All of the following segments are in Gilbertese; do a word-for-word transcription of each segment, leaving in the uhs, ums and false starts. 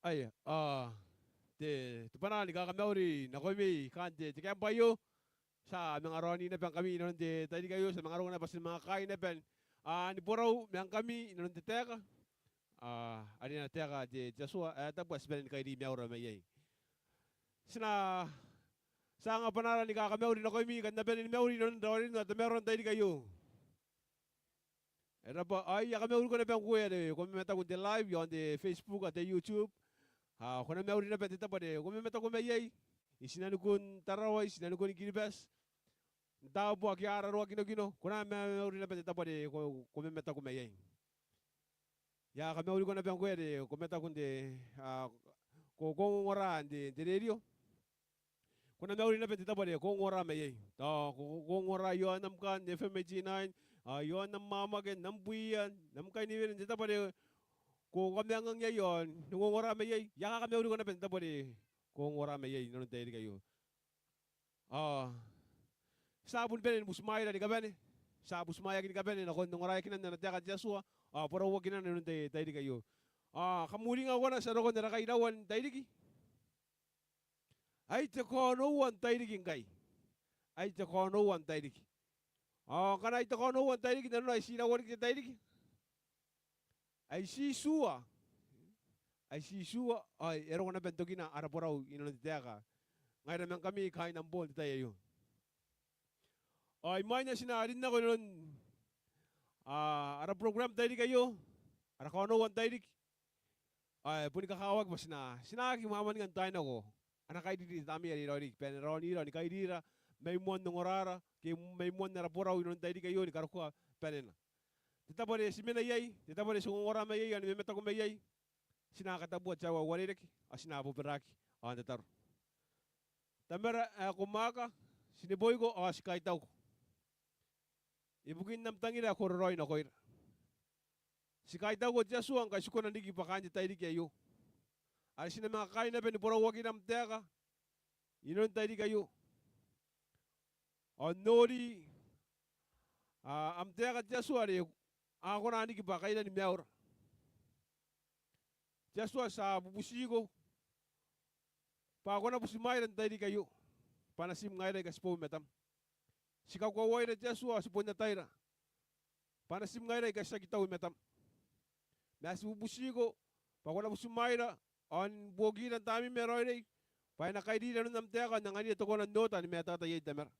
Aia, a, te, te bwanaa ni kakamauri nakoimi kaain te, te kaembwa aio. Ti a manga raoni naba ngkami inanon te tairiki aio, ti a manga roko naba, ti a manga kaai naba n, a, ni borau ma ngkami inanon te taeka. A, are ana taeka te, te Atua ae tabu ae ti bane ni kairi maiura mai iai. Ti na, ti a anga bwanaara ni kakamauri nakoimi kaain ae bane ni mauri inanon raoiroin ao tamaroan tairiki aio. E rabwa, ao I a kamauriko naba ngkoe are ko mamataku n te live iaon te Facebook ao te YouTube. A, ko na mauri naba n te tabo are ko mamataku mai iai. I tinanikun Tarawa, i tinanikun Kiribati, n taabo ake a raroakinokino, ko na mauri naba n te tabo are ko, ko mamataku mai iai. I a kamauriko naba ngkoe are ko mataku n te, a, ko, ko ongongora n te, n te rerio. Ko na mauri naba n te tabo are ko ongora mai iai. Tao ko, ko ongora iaon am kaa n F M eighty-nine, a, iaon am amwamwake, n am bwiia, n am kainiwene, n te tabo are ko, ko kamaenganga iai ao n ongongora mai iai. I a kakamauriko naba n te tabo are ko ongora mai iai inanon tairiki aio. A, ti a bon bane ni butimwaeira ni kabane. Ti a butimwaeaki ni kabane nakon ongoraeakinan ana taeka te Atua ao borauakinana inanon tai, tairiki aio. A, kam uringa ngkoa ti a roko n ara kairaua n tairiki. Ai te kaonoua n tairiki ngkai. Ai te kaonoua n tairiki. Ao ngkana ai te kaonoua n tairiki, nanona ai ti iraua riki te tairiki? Ai ti tua. Ai ti tua, ao e roko naba n tokina ara borau inanon te taeka. Ngaira ma ngkami kaain Ambo n te tai aio. Ao imwaina ti na rin nako inanon, a, ara program n tairiki aio, ara kaonoua n tairiki. Ao e boni kakawaki bwa ti na, ti na aki mwamwaninga n taai nako ana kairiri te Tamnei are Raoiroi, bwa e na raonira ao ni kairira mai moan ongorara ke mai moan ara borau inanon tairiki aio ni karokoa banena. Te tabo are ti mena iai, te tabo are ti ongongora mai iai ao ni mamataku mai iai, ti na katabua te aua ae uarereke ao ti na bobaraki ao n tataro. Tamara ae ko mwaaka, ti neboiko ao ti kaitauko ibukin am tangira ae ko raraoi nakoira. Ti kaitauko te Atua ngkai ti kona n riki bwa kaain te tairiki aio are ti na manga kaai naba ni borauakira am taeka inanon tairiki aio. Ao n nori, a, am taeka te Atua are a kona n riki bwa kairan maiura. Te Atua, ti a bubutiko bwa ko na butimwaeira n tairiki aio bwa natim ngaira aika ti boou i matam. Ti kakoauaira te Atua ao ti bon ataira bwa natim ngaira aika ti aki tau i matam. Ma ti bubutiko bwa ko na butimwaeira ao ni buokira n Tamneim ae Raoiroi bwa e na kairira nanon am taeka ao n anganira te koona n oota ni matata iai, Tamara.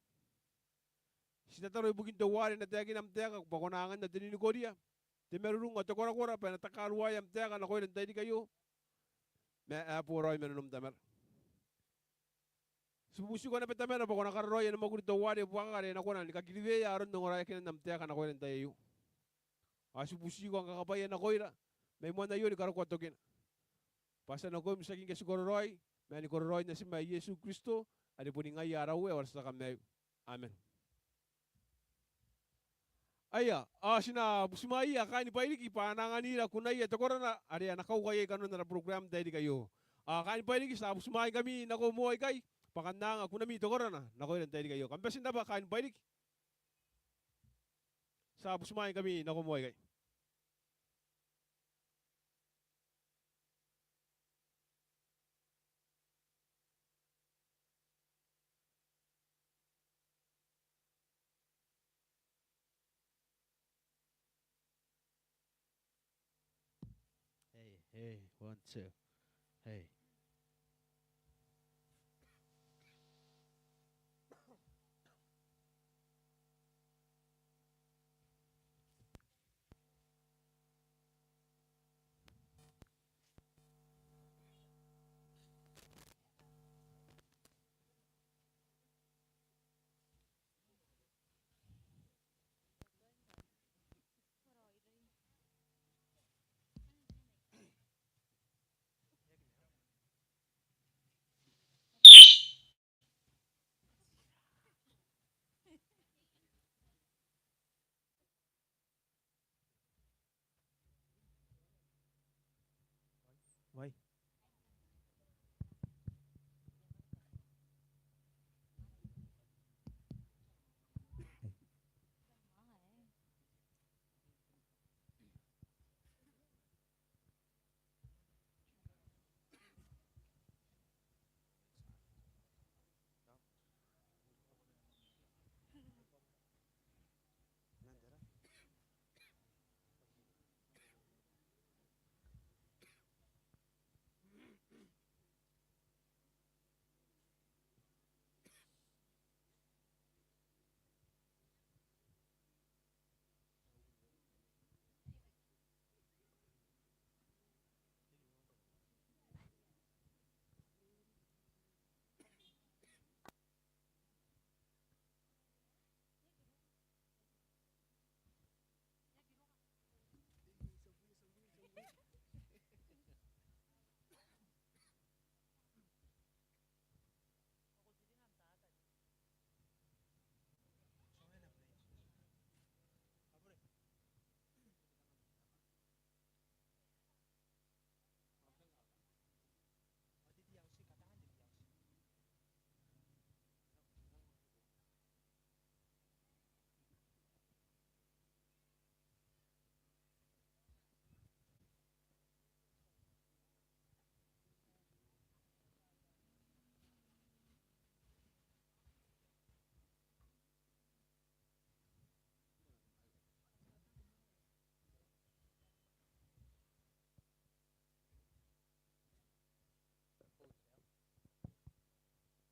Ti tataro ibukin teuare e na taekina am taeka bwa ko na anganna te ninikoria, te marurung ao te korakora bwa e na takaruaea am taeka nakoira n tairiki aio ma ae boraoi ma nanom, Tamara. Ti bubutiko naba, Tamara, bwa ko na kararoai ana mwakuri teuare buakaka are e na kona ni kakiriwea aron ongoraeakinan am taeka nakoira n tai aio. Ao ti bubutiko ao kakabwaia nakoira mai moan aio ni karokoa tokina. Bwa ti a nakoim tiaki ngke ti kororaoi ma ni kororaoin natim ae Iesu Kristo are boni ngaia ara Uea ao ara tia kamaiu. Amen. Aia, ao ti na butimwaeia kaain Bairiki bwa a na anganira kunaia te korana are a na kauka iai kanoan ara program n tairiki aio. Ao kaain Bairiki, ti a butimwaeingkami nako moa ikai bwa kam na anga kunami te korana nakoira n tairiki aio. Kam bati n rabwa kaain Bairiki. Ti a butimwaeingkami nako moa ikai. Hey, hey, one, two. Hey.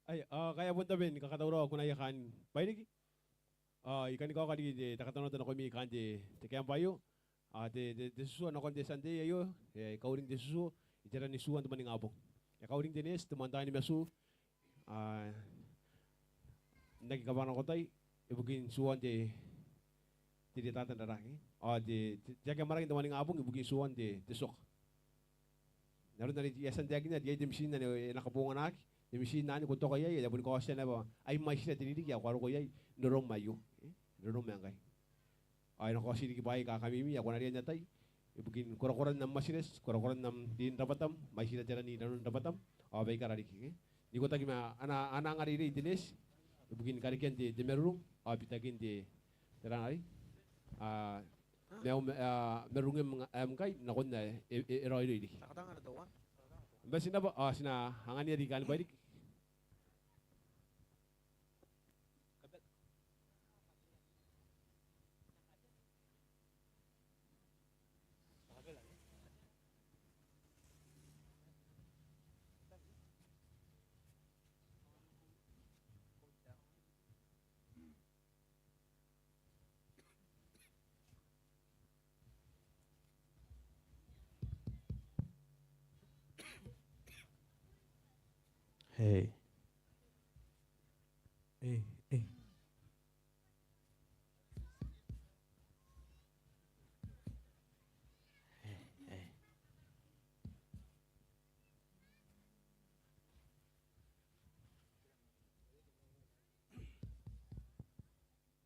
Ai, ao ngkai a bon tabe ni kakatauraoa kunaia kaain Bairiki. Ao I kan kaoka riki te, te katanoata nakoimi kaain te, te kaembwa aio. Ao te, te, te tutua nakon te Sunday aio, e kauring te tutua, iteran tuan te moaningabong. E kauring te neeti, te moan taani matu, ao n aki kabwaka nako tai, ibukin tuan te, te rietata n raraki. Ao te, te, te aki amwarake n te moaningabong, ibukin tuan te, te tioka. N aron are I a tia n taekinna, iai te mitin anne e na kabonganaki, te mitin anne ko toka iai, e a boni kaotia naba, ai mwaitira te ririki ae ko a roko iai, n rorom aio, e, n rorom ae ngkai. Ao e na kaoti riki bwaai aika kamimi, ae ko na riai n atai, ibukin korakoran am matireti, korakoran am riin rabwatam, mwaitira te ran i nanon rabwatam, ao baikara riki, e. N ikotaki ma ana, ana angareirei te neeti, ibukin karekean te, te marurung, ao bitakin te, te ran arei. A, Maium, a, marurungim ae ngkai, nakon ae e, e, e raoiroi riki. Kam bati n rabwa, ao ti na anganiia riki kaain Bairiki. Hey. Hey, hey. Hey, hey.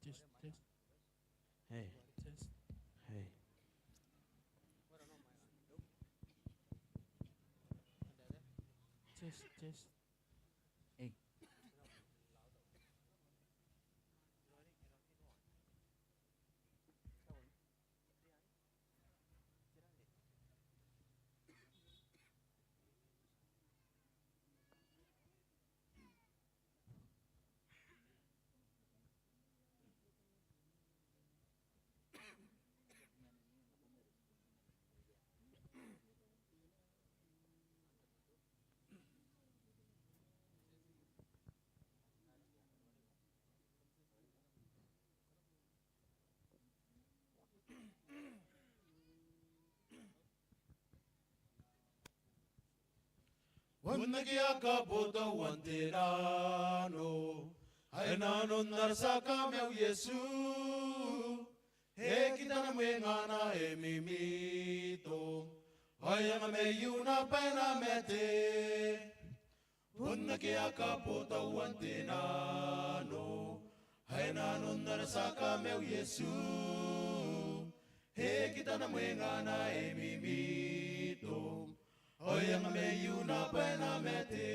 Test, test. Hey. Test. Hey. Test, test. Hey. Bon akea kabotauan te nano ae nanon ara tia kamaiu Iesu. E kitana mwengana e mimito, ao e anga maiuna bwa e na mate. Bon akea kabotauan te nano ae nanon ara tia kamaiu Iesu. E kitana mwengana e mimito, ao e anga maiuna bwa e na mate.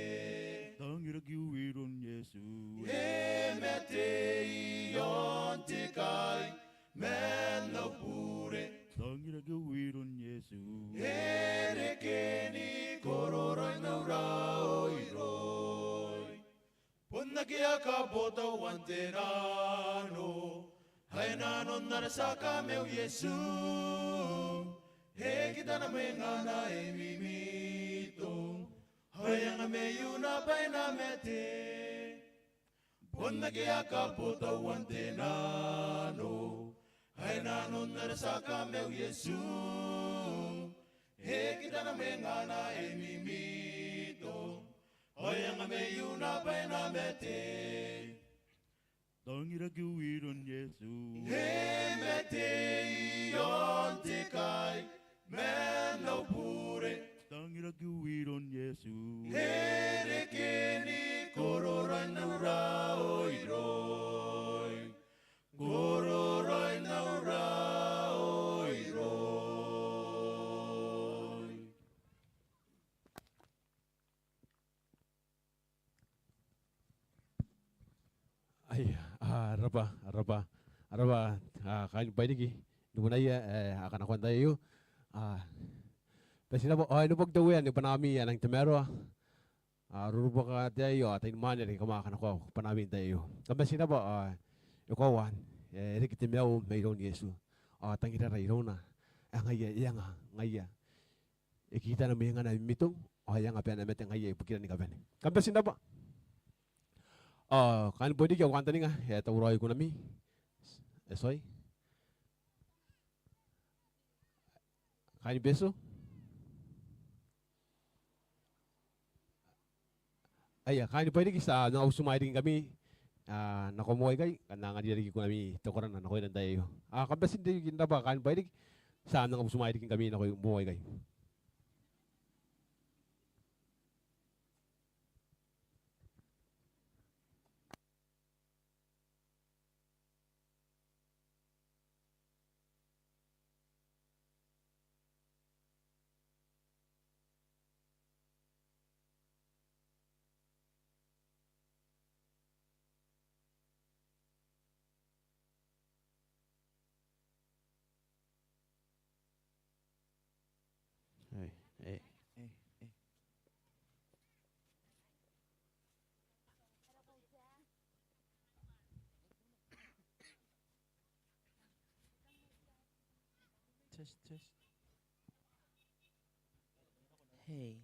Tangiraki wiron Iesu. E mate i aon te kai man au bure. Tangiraki wiron Iesu. E reke ni kororaoi n au raoiroi. Bon akea kabotauan te nano ae nanon ara tia kamaiu Iesu. E kitana mwengana e mimito, ao e anga maiuna bwa e na mate. Bon akea kabotauan te nano ae nanon ara tia kamaiu Iesu. E kitana mwengana e mimito, ao e anga maiuna bwa e na mate. Tangiraki wiron Iesu. E mate i aon te kai man au bure. Tangiraki wiron Iesu. E reke ni kororaoi n au raoiroi. Kororaoi n au raoiroi. Ai, a, rabwa, rabwa, rabwa, a, kaain Bairiki, ni bwanaia, e, a kanakoa n tai aio. A, bati n rabwa, ao e neboaki te Uea ni bwanaami ae nang tamaroa. A, rurubwaka ataei ao ataei ni mwaane are kam a kanakoa bwanaami n tai aio. Kam bati n rabwa, a, e koaua, e, e reke te maiu mairoun Iesu. A, tangirara irouna. Ae ngaia, e anga, ngaia. E kitana mwengana e mimito, ao e anga bwa e na mate ngaia ibukin ni kabane. Kam bati n rabwa. Ao kaain Boiriki, au kantaninga e a tauraoi kunami. E, sorry. Kaain Betio. Aia, kaain Boiriki, ti a manga butimwaea riki ngkami, a, nako moa ikai, kam na anganira riki kunami te korana nakoira n te tai aio. A, kam bati n riki n rabwa kaain Boiriki, ti a manga butimwaea riki ngkami nako moa ikai. Ei, ei, ei, ei. Test, test. Hey.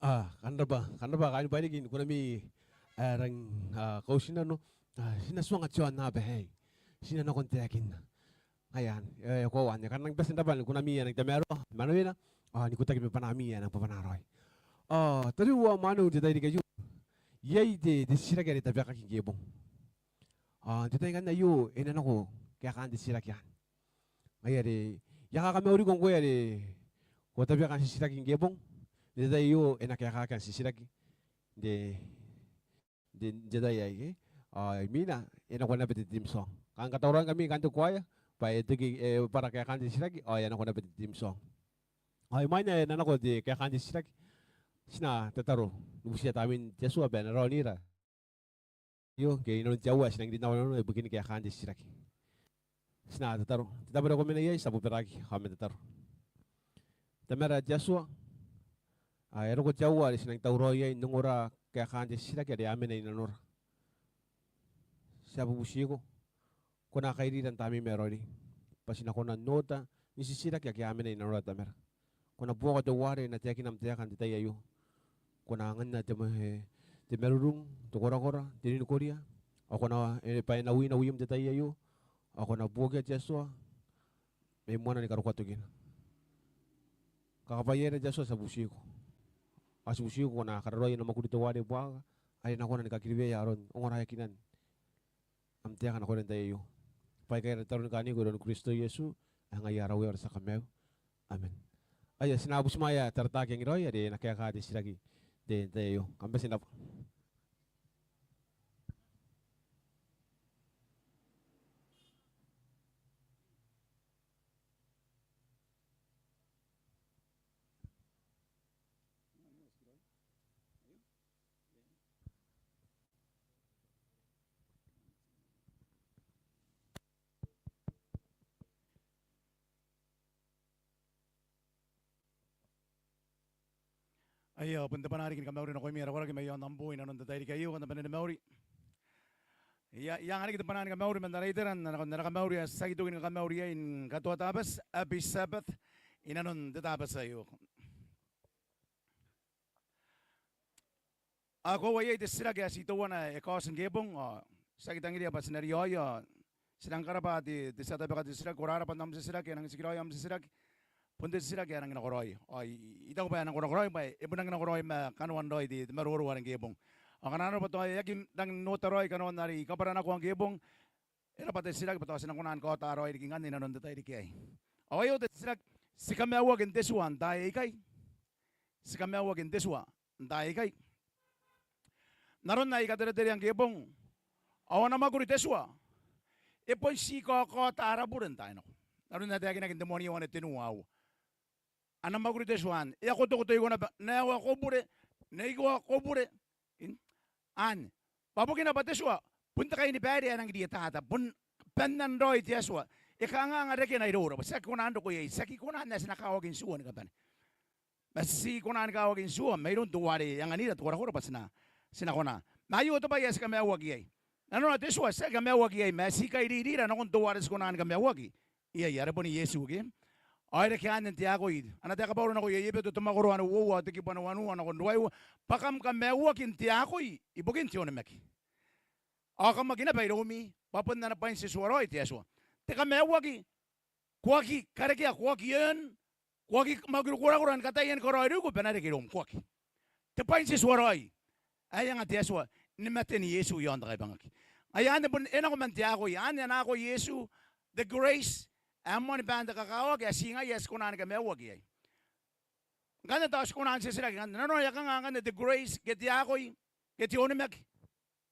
A, kam rabwa, kam rabwa kaain Bairiki n kunami ae rangi n, a, kauti nano. A, ti na tuanga te aonnaba aei. Ti na nako n taekinna. Ngaia anne, e, koaua anne. Kam rangi ni bati n rabwa ni kunami ae rangi n tamaroa manawena, a, n ikotaki ma bwanami ae nang bwabwana raoi. A, tariu ao mwaneu, n te tairiki aio iai te, te titiraki are tabekaki ngke e bong. A, n te tai ngkanne aio e na nako kaekaan te titiraki anne. Ngaia are I a kakamauriko ngkoe are ko tabeka n titiraki ngke e bong. N te tai aio e na kaekaaki am titiraki n te, n te, n te tai aei, ke? Ao imwina e nako naba te theme song. Kanga katauraoingkami kaain te kuaea bwa e teke, e bwara kaekaan te titiraki ao e a nako naba te theme song. Ao imwain ae e na nako te kaekaan te titiraki, ti na tataro ni butiia Tamnein te Atua bwa e na raonira aio ngke inanon te aoa ae ti nang rinanoa ibukin kaekaan te titiraki. Ti na tataro. Te tabo are ko mena iai, ti a bobaraaki ao ma tataro. Tamara te Atua, a, e roko te aoa are ti nang tauraoi iai n ongora kaekaan te titiraki are a mena inanora. Ti a bubutiko ko na kairira n Tamneim ae raoiroi bwa ti na kona n oota n titiraki ake a mena inanora, Tamara. Ko na buoka teuare e na taekina am taeka n te tai aio. Ko na anganna te ma-, e, te marurung, te korakora, te ninikoria, ao ko na, e, bwa e na wina wiim n te tai aio, ao ko na buokia te Atua mai moana ni karokoa tokina. Kakabwaiaira te Atua, ti a bubutiko. Ao ti bubutiko ko na kararoai ana mwakuri teuare buakaka are e na kona ni kakiriwea aron ongoraeakinan am taeka nakoira n te tai aio. Bwa aikai ara tataro ni kaaniko iroun Kristo Iesu ae ngaia ara Uea ao ara tia Kamaiu. Amen. Aia, ti na butimwaea Tarataake Angiraoi are e na kaeka te titiraki n te tai aio. Kam bati n rabwa. Aia, bon te bwanaa riki ni kamauri nakoimi ara koraki mai aon am boo inanon te tairiki aio. Kam na bane ni mauri. Ia, I anganaki te bwanaa ni kamauri man ara itera n ara, n ara kamauri ae ti aki toki ni kakamauri iai ni katoa Tabati, Happy Sabbath, inanon te Tabati aio. A, koaua iai te titiraki ae ti teuana ae kaoti ngke e bong, ao ti aki tangiria bwa ti na riaoia, ao ti nang karabwa te, te tia tabeka te titiraki. Ko rarabwa n am titiraki, e nang tikiraoi am titiraki. Bon te titiraki ae rangi n nakoraoi. Ao I, I taku bwa e nang nakoraoi, bwa e bon rangi n nakoraoi ma kanoan raoi te, te maroro are ngke e bong. Ao ngkana arona bwa tao e aki rangi n oota raoi kanoan are I kabwaranakoa ngke e bong, e rabwa te titiraki bwa tao ti na kona ni kaota raoi riki ngkanne inanon te tairiki aei. Ao aio te titiraki: Ti kamaiuaki n te tua n taai aikai? Ti kamaiuaki n te tua n taai aikai? N aron ae I katereterea ngke e bong, ao ana mwakuri te tua e bon ti kaokaota ara bure n taai nako. N aron ae taekinaki n te Moanibong ae tenua aua. Ana mwakuri te tua anne, e a kotokoto iko naba, N na aoa ko bure, N na ikoa ko bure. Anne. Bwa bukina bwa te tua bon te kainibaire ae rangi n rietata, bon bannan raoi te Atua. E kanganga rekena iroura bwa ti aki kona n roko iai, ti aki kona n ae ti na kawaki n tua ni kabane. Ma ti kona ni kawaki n tua mairoun teuare e anganira te korakora bwa ti na, ti na kona. Ma aio te bwai ae ti kamaiuaki iai. Nanona te tua ti aki kamaiuaki iai, ma ti kairirira nakon teuare ti kona ni kamaiuaki iai, are bon Iesu, ke? Ao e reke anne n te akoi. Ana taeka Bauro nakoia I-Ebeto, te mwakoro ae uoua, te kibu ae wanua nakon ruaiwa: Bwa kam kamaiuaki n te akoi ibukin te onimaki, ao kam aki naba iroumi, bwa bon ana bwaintituaraoi te Atua. Te kamaiuaki, ko aki karekea, ko aki earn, ko aki mwakuri korakora ni kataia ni karaoiroiko bwa e na reke iroum, ko aki. Te bwaintituaraoi ae e anga te Atua ni maten Iesu i aon te kaibangaki. Ngaia anne bon e nako man te akoi, anne ana akoi Iesu, the grace, ae moan baan te kakawaki ae ti ngaia ae ti kona ni kamaiuaki iai. Ngkanne tao ti kona n titiraki ngkanne, nanona e a kanga ngkanne te grace ke te akoi ke te onimaki?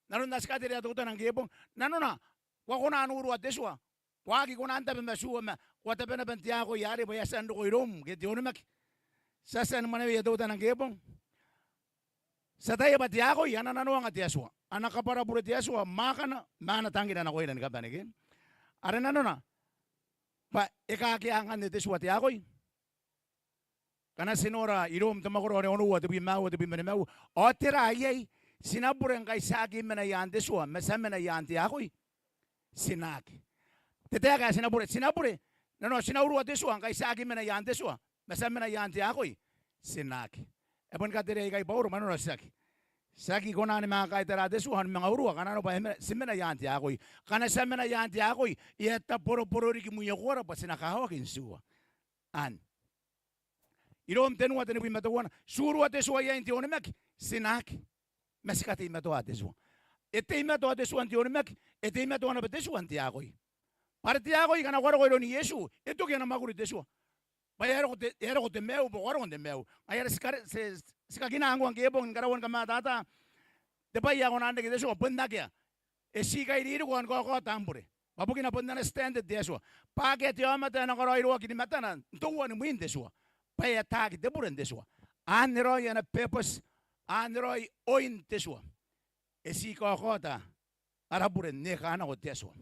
N aron ae ti katerea teutana ngke e bong, nanona ko a kona n urua te tua, ko a aki kona n tabe ma tua, ma ko a tabe naba n te akoi arei bwa e a tia n roko iroum ke te onimaki. Ti a tia ni mwanewea teutana ngke e bong. Ti ataia bwa te akoi ana nanoanga te Atua, ana kabwarabure te Atua mwaakana ma ana tangira nakoira ni kabane, ke? Are nanona bwa e kakea ngkanne te tua te akoi. Ngkana ti nora i Rom te mwakoro ae onoua, te bwi ma aua, te bwi ma nimaua, ao tera iai? Ti na bure ngkai ti aki mena i aan te tua ma ti a mena i aan te akoi? Ti na aki. Te taeka ae ti na bure, ti na bure, nanona ti na urua te tua ngkai ti aki mena i aan te tua ma ti a mena i aan te akoi? Ti na aki. E boni katerea ikai Bauro, ma nanona tiaki. Tiaki kona ni manga kaitara te tua ao ni manga urua, ngkana arona bwa e mena, ti mena i aan te akoi. Ngkana ti a mena i aan te akoi, e a taboroboro riki mwiokoara bwa ti na kawaki n tiua. Anne. I Rom tenua tenibwi ma teuana, ti urua te tua iai n te onimaki, ti na aki. Ma ti kateimatoa te tua. E teimatoa te tua n te onimaki, e teimatoa naba te tua n te akoi. Bwa are te akoi ngkana ko a roko iroun Iesu, e toki ana mwakuri te tua. Bwa e a roko te, e a roko te maiu, bwa ko a roko n te maiu. Ngaia are ti kare, ti, ti kakinaa ngkoa ngke e bong ni karaua ni kamatata te bwai ae kona n reke te tua, bon akea. E ti kaiririko ao ni kaokaota am bure. Bwa bukina bon ana standard te Atua. Bwa akea te aomata ae na karaoiroaki ni matana n teuana mwin te tua, bwa e ataaki te bure n te tua. Anne raoi ana purpose, anne raoi oin te tua. E ti kaokaota ara bure n eka nako te Atua.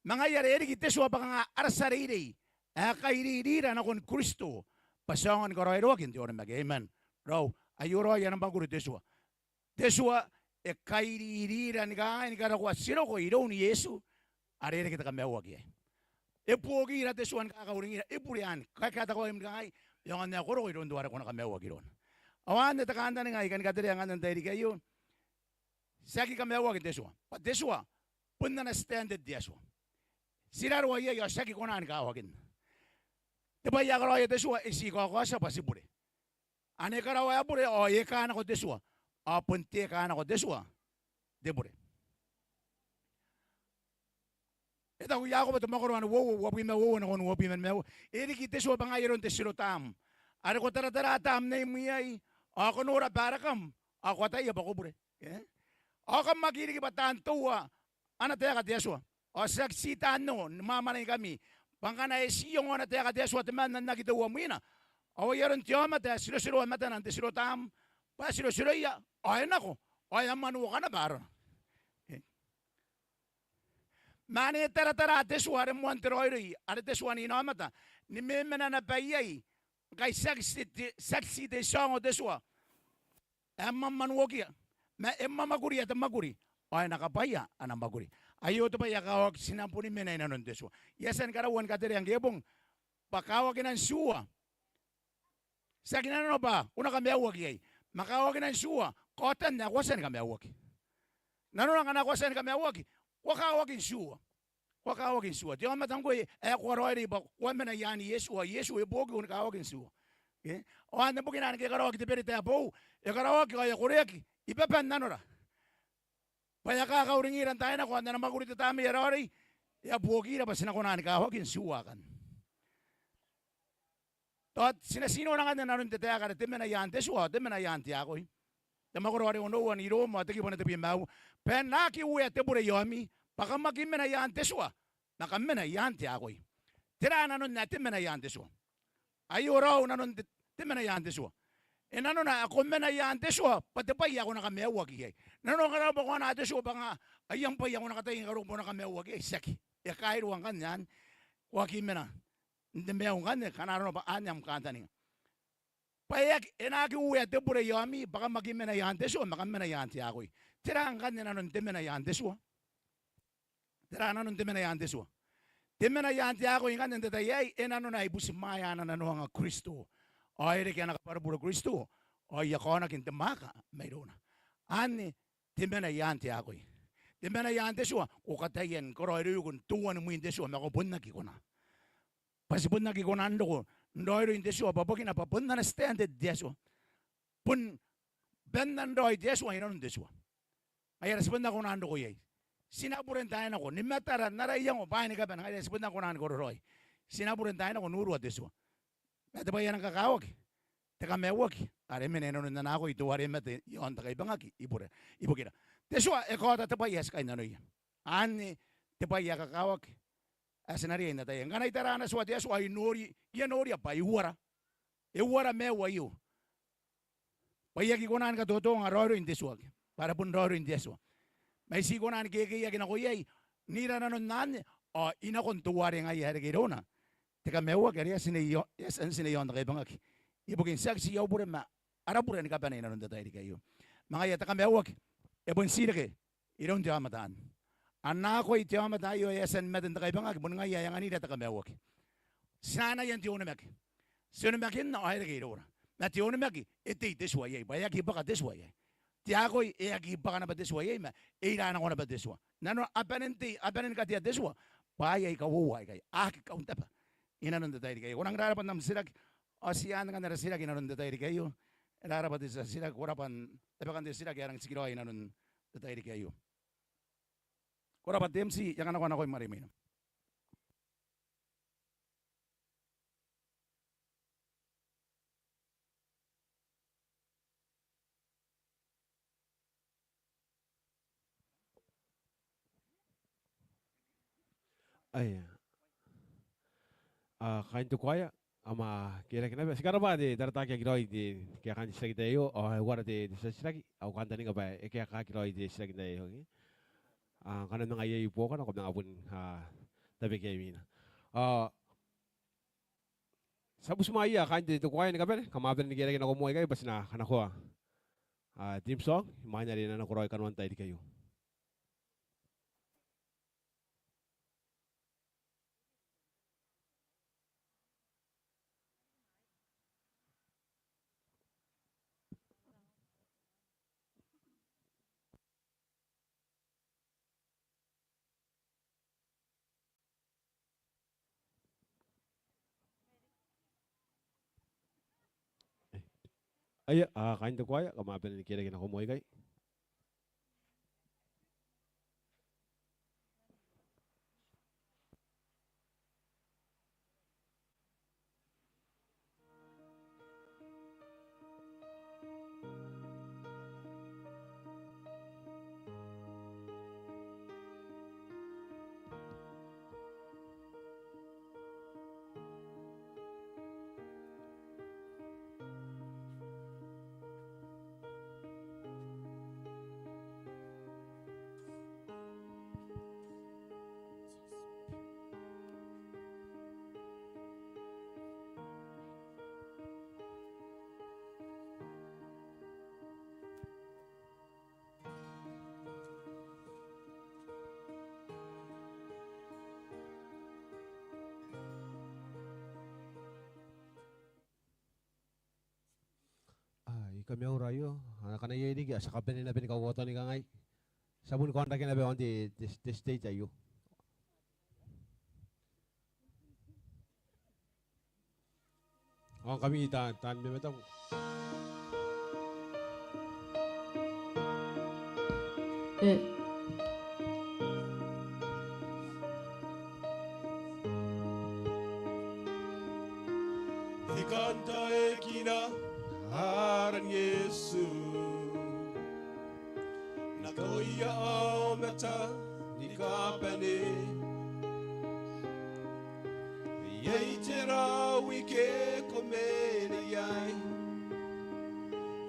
Ma ngaia are e riki te tua bwa kanga ara tia reirei ae kairirira nakon Kristo, bwa ti aonga ni karaoiroaki n te onimaki. Amen. Raou, aio raoi ana mwakuri te tua. Te tua e kairirira ni kangai ni karokoa ti roko iroun Iesu, are e reke te kamaiuaki iai. E buokira te tua ni kakauringira, e bure anne, kaekaekaaki ni kangai, e aonga n ae ko roko iroun teuare ko na kamaiuaki irouna. Ao anne te kantaninga ae I kan katerea ngkanne n te tairiki aio. Tiaki kamaiuakin te tua. Bwa te tua bon ana standard te Atua. Ti raroa iai ao tiaki kona ni kawakinna. Te bwai ae karaoia te tua e ti kaokaotia bwa ti bure. Ane e karaoa ae bure ao e eka nako te tua. Ao bon te eka nako te tua te bure. E taku Iakobo te mwakoro ae uoua, uabwi ma uoua nakon uabwi ma nimaua. E riki te tua bwa ngaia aron te tirotaam. Are ko taratara taam neium iai, ao ko nora bwa arakam, ao ko ataia bwa ko bure. E? Ao kam aki riki bwa taan toua ana taeka te Atua. Ao tiaki ti taan ongo ni mwamwanaikami. Bwa ngkana e ti ongo ana taeka te Atua temanna n aki toua mwina, ao ai aron te aomata ae tirotiroa matana n te tirotaam, bwa e tirotiroia, ao e nako, ao e a mwanuoka naba arona. E? Ma ane e taratara te tua are moan te raoiroi, are te tua n inaomata, ni memena naba iai, ngkai tiaki ti te, tiaki ti te tia ongo te tua ae mwamwanuokia, ma e mwamwakuria te mwakuri, ao e na kabwaia ana mwakuri. Aio te bwai ae kakawaki ti na boni mena inanon te tua. I a tia ni karaua ni katerea ngke e bong, bwa kawakinan tiua tiaki nanona bwa ko na kamaiuaki iai. Ma kawakinan tiua kaotan ae ko a tia ni kamaiuaki. Nanona ngkana ko a tia ni kamaiuaki, ko a kawaki n tiua. Ko a kawaki n tiua. Te aomata ngkoe ae ko a raoiroi bwa ko a mena i aan Iesu, ao Iesu e buokiko ni kawaki n tiua. E? Ao anne bukina ngke e karaoaki te berita ae boou, e karaoaki ao e a koreaki i baban nanora. Bwa e a kakauringira n taai nako ao n ana mwakuri te Tamnei ae Raoiroi, e a buokira bwa ti na kona ni kawaki n tiua akanne. Tao ti na ti nora ngkanne nanon te taeka are te mena i aan te tua ao te mena i aan te akoi. Te mwakoro are onoua n Roma, te kibu ae tebwi ma uoua. Bwa e na aki uea te bure i aomi, bwa kam aki mena i aan te tua, ma kam mena i aan te akoi. Tera nanon ae te mena i aan te tua? Aio raou nanon te, te mena i aan te tua. E nanona ae ko mena i aan te tua bwa te bwai ae ko na kamaiuaki iai. Nanona ngkana arona bwa ko anaa te tua bwa kanga ai am bwai ae ko na kataia ni karokoa bwa ko na kamaiuaki iai, tiaki. E kairua ngkanne anne. Ko aki mena n te maiu ngkanne, ngkana arona bwa anne am kantaninga. Bwa e aki, e na aki uea te bure i aomi, bwa kam aki mena i aan te tua, ma kam mena i aan te akoi. Tera ngkanne nanon te mena i aan te tua? Tera nanon te mena i aan te tua? Te mena i aan te akoi ngkanne n te tai aei, e nanona ae i butimwaea ana nanoanga Kristo. Ao e reke ana kabwarabure Kristo, ao I a kaonaki n te mwaaka mairouna. Anne te mena i aan te akoi. Te mena i aan te tua, ko kataia ni karaoiroiko n teuana mwin te tua, ma ko bon aki kona. Bwa ti bon aki kona n roko n raoiroi n te tua, bwa bukina bwa bon ana standard te Atua. Bon bannan raoi te Atua inanon te tua. Ngaia are ti bon aki kona n roko iai. Ti na bure n taai nako, ni matara n ara iango bwaai ni kabane, ngaia are ti bon aki kona ni koro raoi. Ti na bure n taai nako n urua te tua. Ma te bwai ae rang kakawaki, te kamaiuaki are mena inanon ana akoi teuare e mate i aon te kaibangaki ibukira. Te tua e kaota te bwai ae ti kainnanoia. Anne te bwai ae kakawaki ae ti na riai n ataia. Ngkana I tara ana tua te Atua ao I nori, I a noria bwa e uara. E uara maiu aio. Bwa I aki kona ni katotonga raoiroin te tua ke, bwa are bon raoiroin te Atua. Ma I ti kona ni kekeiaki nako iai n ira nanon anne, ao I nakon teuare ngaia e reke irouna te kamaiuaki are e a tina i ao, e a tina i aon te kaibangaki. Ibukin tiaki ti au bure ma ara bure ni kabane inanon te tairiki aio. Ma ngaia te kamaiuaki e bon ti reke iroun te aomata anne. Ana akoi te aomata aio ae e a tia ni mate n te kaibangaki, bon ngaia ae anganira te kamaiuaki. Ti na anaia n te onimaki. Ti onimakinna ao e reke iroura. Ma te onimaki e tei te tua iai, bwa e aki bwaka te tua iai. Te akoi e aki bwaka naba te tua iai, ma e ira nako naba te tua. Nanona a bane n tei, a bane ni katea te tua bwa a iai kauoua aikai, a aki kauntabe inanon te tairiki aio. Ko nang rarabwa n am titiraki. Ao ti a anganna ara titiraki inanon te tairiki aio. E rarabwa te tia titiraki, ko rabwa n tabekan te titiraki ae rang tikiraoi inanon te tairiki aio. Ko rabwa te M C, I a kanakoa nakoim are imwina. Aia. A, kaain te kuaea, kam a kerake naba. Ti karabwa te taratara ake a aki raoi te kaekaan te titiraki n tai aio, ao e uara te, te tia titiraki, ao kantaninga bwa e kaekaaki raoi te titiraki n tai aio, ke? A, ngkana e manga iai buokana, ko manga bon, a, tabekia imwina. A, ti a butimwaeia kaain te, te kuaea ni kabane, kam a bane ni kerake nako moa ikai bwa ti na kanakoa, a, theme song, imwain are e na nakoraoi kanoan tairiki aio. Aia, a, kaain te kuaea, kam a bane ni kerake nako moa ikai. A, I kamaura aio, a, ngkana iai riki, a, ti a kabanea naba ni kauoua tao ni kangai. Ti a boni kaonrake naba aon te, te, te stage aio. Ao ngkami taan, taan mamataku. E. I kantaekina aran Iesu. Nakoia aomata ni kabane. Iai te rau ike ko mena iai.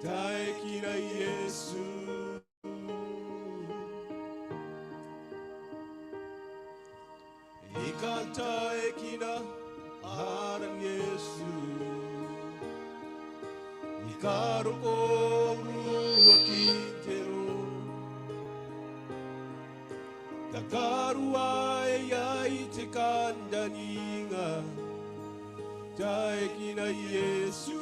Taekina Iesu. I kantaekina aran Iesu. I karokoa uruakin te roo. Kakarua iai te kantaninga. Taekina Iesu.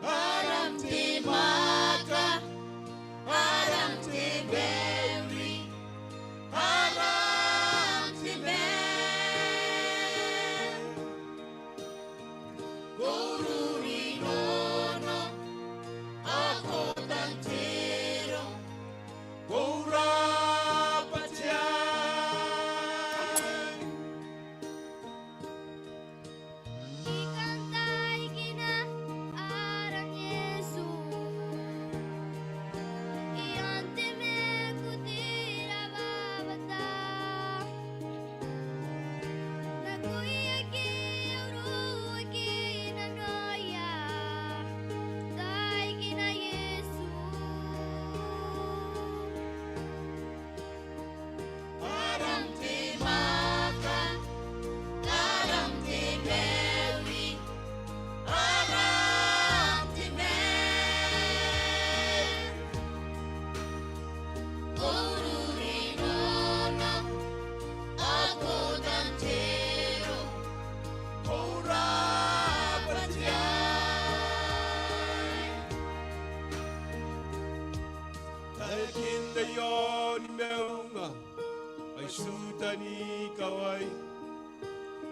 Aram te mwaaka, aram te mauri, aram te maan. Ko ruri nono, ao ko tanteroa, ko rabwa te Atua.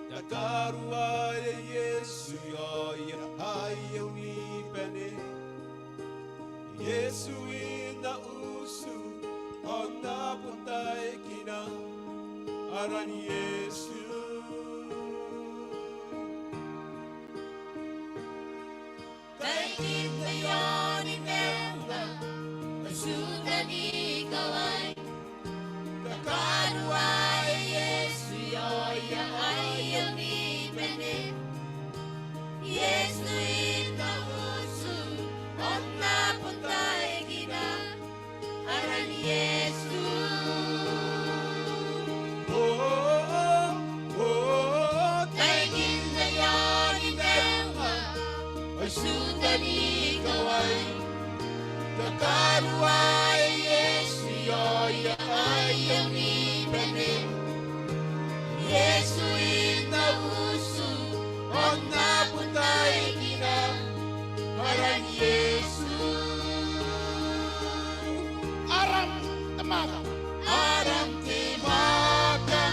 Te karuaea Iesu, ao aia aia unibane. Iesu i na utu, ao N na bon taekina aran Iesu. Taikin aia aoni maunga, ao itiutan ikawai. Te karuaea Iesu, ao aia aia unibane. Iesu i na utu, ao N na bon taekina aran Iesu. O, o, o, taikin aia aoni maunga, ao itiutan ikawai. Te karuaea Iesu, ao aia aia unibane. Iesu i na utu, ao N na bon taekina aran Iesu. Aram te mwaaka. Aram te mwaaka.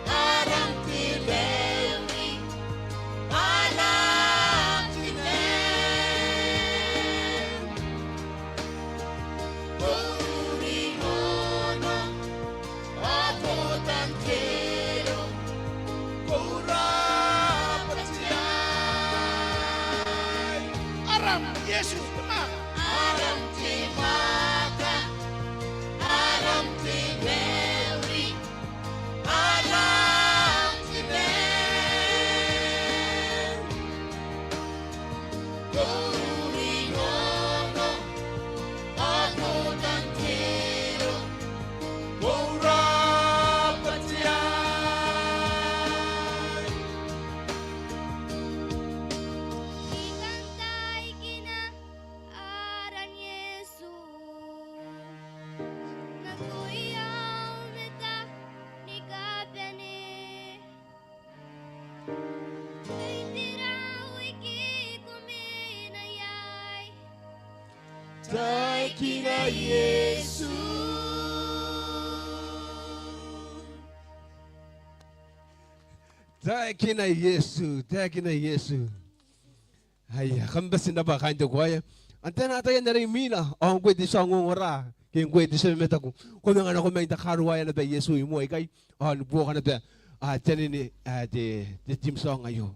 Aram te mauri. Aram te mauri. Ko uringono, ao ko tantiero, ko ura bwa te ai. Aram Iesu te mwaaka. Aram te mwaaka. Aram te mauri. Aram te mauri. Ko uringono, ao ko tantiero, ko ura bwa te ai. I kan taekina aran Iesu, nakoia aomata ni kabane. Ai tera wiki ko mena iai? Taekina Iesu. Taekina Iesu, taekina Iesu. Aia, kam bati n rabwa kaain te kuaea. Ao n te anatai n are imwina, ao ngkoe te tia ongongora, ke ngkoe te tia mamataku, ko manga nako mai n takaruaea naba Iesu i moa ikai, ao ni buoka naba, a, te anene, a, te, te theme song aio.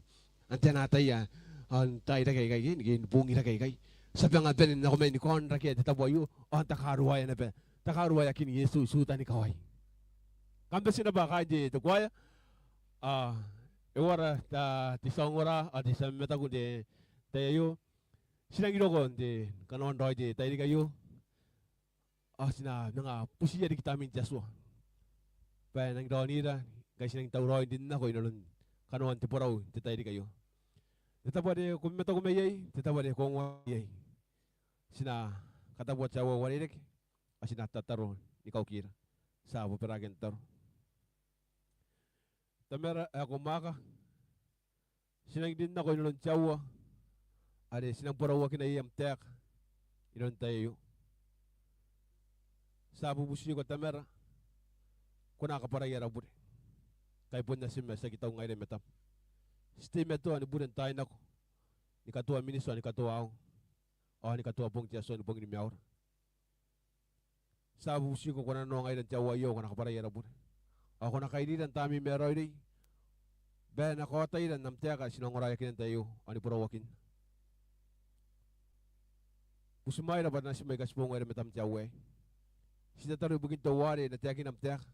Ao n te anatai, a, ao n tairake aikai, ke ni, ke ni bongirake aikai, ti a banga bane n nako mai ni kaonrakea te tabo aio, ao n takaruaea naba, takaruaeakin Iesu i tutan ikawai. Kam bati n rabwa kaain te, te kuaea. A, e uara te, te tia ongora, ao te tia mamataku n te tai aio. Ti rangi n roko n te kanoan raoi te tairiki aio. Ao ti na manga butiia riki Tamnein te Atua bwa e nangi raonira ngkai ti nangi tauraoi n rin nako inanon kanoan te borau n te tairiki aio. N te tabo are ko mamataku mai iai, n te tabo are ko ongo iai, ti na katabuaki te aua uarereke, ao ti na tataro ni kaukira. Ti a bobaraaki n tataro. Tamara ae ko mwaaka, ti nangi rin nako inanon te aua are ti nang borauakina iai am taeka inanon te tai aio. Ti a bubutiko Tamara, ko na kabwarai ara bure, ngkai bon natim ae ti aki tau ngaira i matam. Ti teimatoa ni bure n taai nako ni katoa miniti ao ni katoa aoa, ao ni katoa bong te Atua ni bong ni maiura. Ti a bubutiko ko na nanoa ngaira n te aua aio, ao ko na kabwarai ara bure, ao ko na kairira n Tamneim ae raoiroi bwa e na kaotaira n am taeka ae ti na ongoraeakina n te tai aio ao ni borauakinna. Butimwaeira bwa ara natim aika ti boo ngaira i matam n te aua aei. Ti tataro ibukin teuare e na taekina am taeka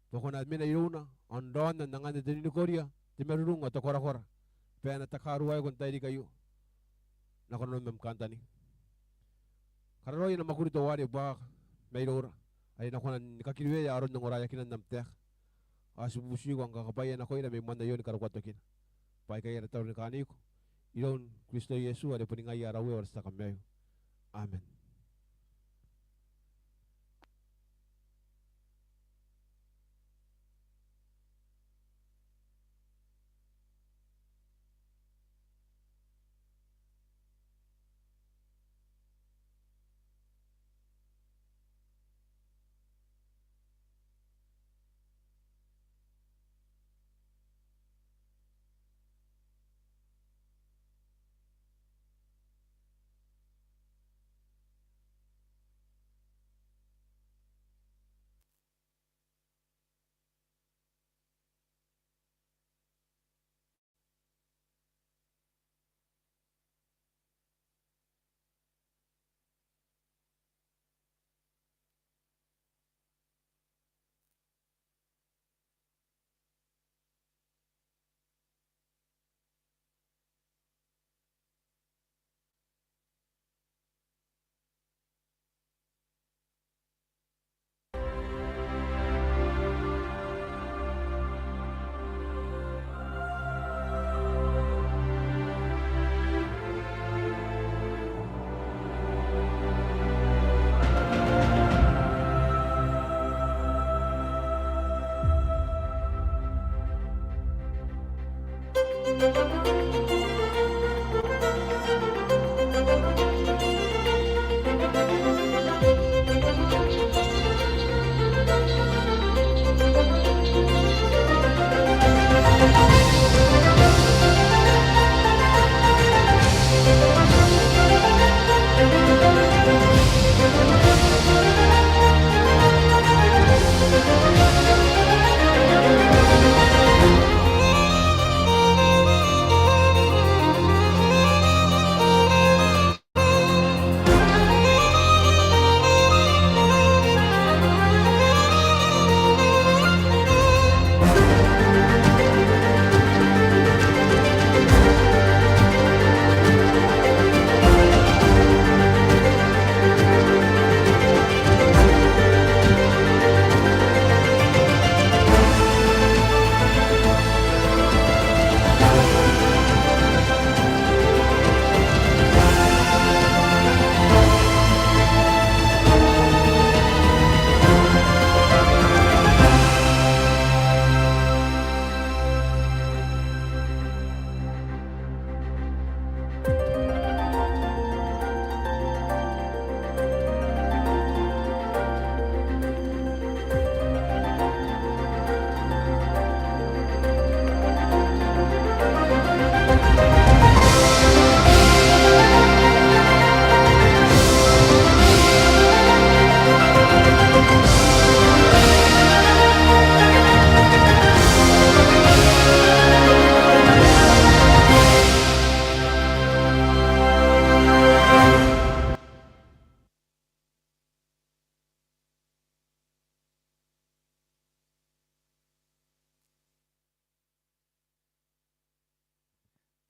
bwa ko na mena irouna ao n raonna n anganna te ninikoria, te marurung ao te korakora, bwa e na takaruaeko n tairiki aio nakon nanom am kantaninga. Kararoa ana mwakuri teuare e buakaka mairoura, are e na kona ni kakiriwea aron ongoraeakinan am taeka. Ao ti bubutiko ao kakabwaia nakoira mai mwaina aio ni karokoa tokina. Bwa aikai ara tataro ni kaaniko iroun Kristo Iesu, are boni ngaia ara Uea ao ara tia kamaiu. Amen.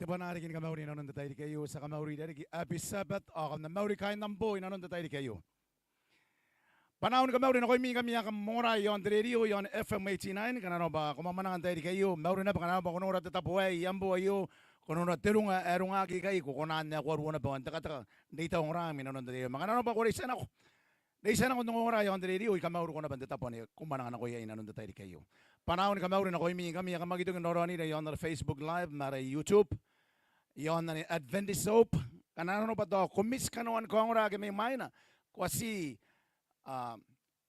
Te bwanaa riki ni kamauri inanon te tairiki aio, ti a kamauri irariki, happy Sabbath, ao kam na mauri kaain am boo inanon te tairiki aio. Bwanaau ni kamauri nakoimi ngkami ae kam ongora iaon te rerio, iaon F M eighty-nine, ngkana arona bwa ko mwamwananga n tairiki aio, mauri naba ngkana arona bwa ko nora te tabo aei i am boo aio, ko nora te runga ae rungaaki ikai, ko kona n ae koaua naba n tekateka n reitau ongoraam inanon te rerio. Ma ngkana arona bwa ko reitia nako, reitia nako n ongora iaon te rerio, I kamauriko naba n te tabo ane ko mwananga nako iai inanon te tairiki aio. Bwanaau ni kamauri nakoimi ngkami ae kam aki toki n raoraonira iaon ara Facebook Live ma ara YouTube, iaon ana Adventist Hope. Ngkana arona bwa tao ko miss kanoan kaongora ake mai mwaina, ko a tii, ah,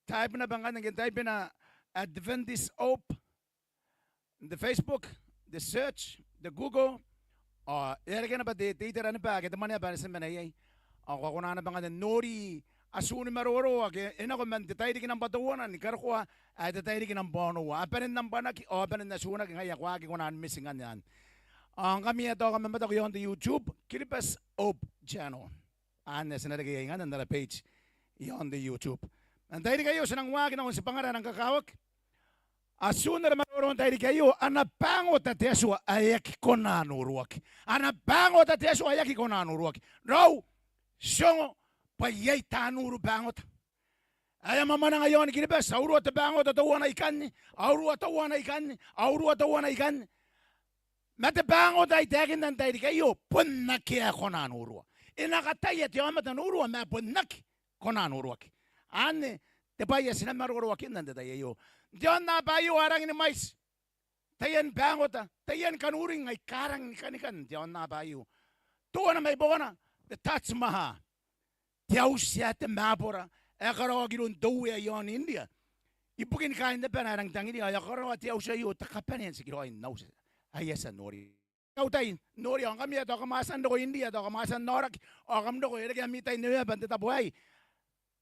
type naba ngkanne, ke type-na Adventist Hope n te Facebook, te search, te Google, ao e a reke naba te, te itera naba ake te mwaneaba are ti mena iai. Ao ko a kona naba ngkanne n nori atun maroro ake e nako man te tairiki nambwa teuana ni karokoa ae te tairiki nambwa onoua. A bane n nambwanaki, ao a bane n atunaki, ngaia ko aki kona ni miss ngkanne anne. Ao ngkami ae tao kam mamataku iaon te YouTube, Kiribati Hope Channel. Anne ti na reke iai ngkanne n ara page iaon te YouTube. Man tairiki aio ti nang waaki nakon tibwangara ae nang kakawaki. Atun ara maroro n tairiki aio, ana bangota te Atua ae aki kona n uruaki. Ana bangota te Atua ae aki kona n uruaki. Raou, ti ongo bwa iai taan uru bangota ae a mwamwananga iaon Kiribati, a urua te bangota teuana ikanne, a urua teuana ikanne, a urua teuana ikanne. Ma te bangota ae I taekinna n tairiki aio, bon akea ae kona n urua. E na kataia te aomata n urua, ma bon aki kona n uruaki. Anne te bwai ae ti na maroroakinna n te tai aio. N te aonnaba aio a rangi ni mwaiti taian bangota, taian kanuring aika rangi ni kanikan n te aonnaba aio. Teuana mai buakona, te Taj Mahal, te auti ae te mabora ae karaoaki iroun te Uea iaon India. Ibukin kaain abana ae rangi n tangiria, ao e a karaoa te auti aio te kabanea n tikiraoi n auti ae I a tia n nori. Au tai n nori, ao ngkami ae tao kam a tia n roko India, tao kam a tia n aoraki, ao kam roko, e reke ami tai n neweaba n te tabo aei.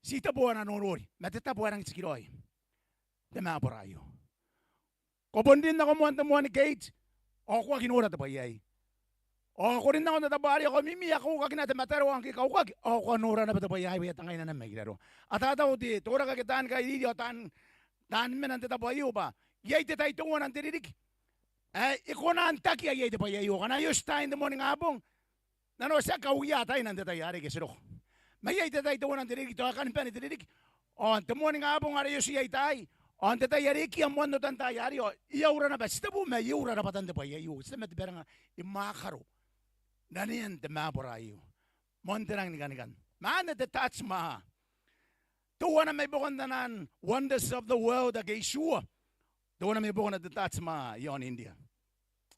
Ti tabo ana norori, ma te tabo ae rangi n tikiraoi te mabora aio. Ko bon rin nako moan te moani gate, ao ko aki nora te bwai aei. Ao ko rin nako n te tabo arei, ao ko mimi, ao ko ukakina te mataroa ngke ko ukaki, ao ko a nora naba te bwai aei, bwa e a tangaina naba mai kiraroa. A tatau te, te koraki ake taan kairiri ao taan, taan mena n te tabo aio bwa iai te tai teuana n te ririki ae e kona n takia iai te bwai aio. Ngkana e oti taai n te moaningabong, nanona ti aki kauia ataeina n te tai arei ke ti roko. Ma iai te tai teuana n te ririki, tao e kani bane te ririki. Ao n te moaningabong are e oti iai taai, ao n te tai are e kia moan otan taai arei, ao e a ura naba, ti tebo ma e a ura rabwatan te bwai aio. Ti te mate bwa e ranga, e mwaakaro ranean te mabora aio. Moan te rangi ni kanikan. Ma anne te Taj Mahal. Teuana mai buakon taian wonders of the world ake itiua. Teuana mai buakona te Taj Mahal iaon India.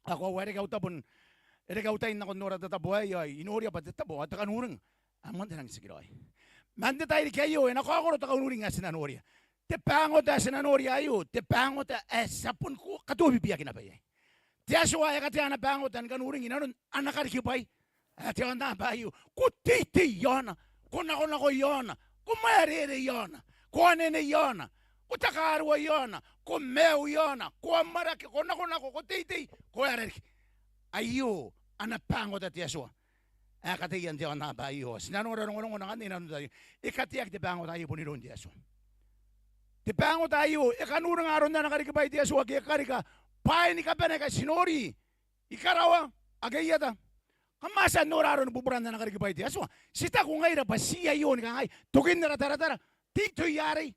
Ao koaua e reke au tabo n, e reke au tai n nako n nora te tabo aei, ao I noria bwa te tabo ao te kanuring ae moan te rangi n tikiraoi. Ma n te tairiki aio e na kaokoro te kanuring ae ti na noria. Te bangota ae ti na noria aio, te bangota ae ti a bon ko, katobibiaki naba iai. Te Atua e katea ana bangota ni kanuring inanon ana karikibwai ae te aonnaba aio. Ko teitei iaona, ko nakonako iaona, ko mwaerere iaona, ko anene iaona, ko takarua iaona, ko maiu iaona, ko amwarake, ko nakonako, ko teitei, ko aera riki. Aio ana bangota te Atua ae kateia n te aonnaba aio. Ti na nora rongorongona ngkanne inanon te tai aio. E kateaki te bangota aio bon iroun te Atua. Te bangota aio e kanuringa aron ana karikibwai te Atua ke e karika bwaai ni kabane aika ti nori i karawa ake ieta. Kam a tia n nora aroni buburan ana karikibwai te Atua? Ti taku ngaira bwa ti aio ni kangai, tokin ara taratara, te itoi arei.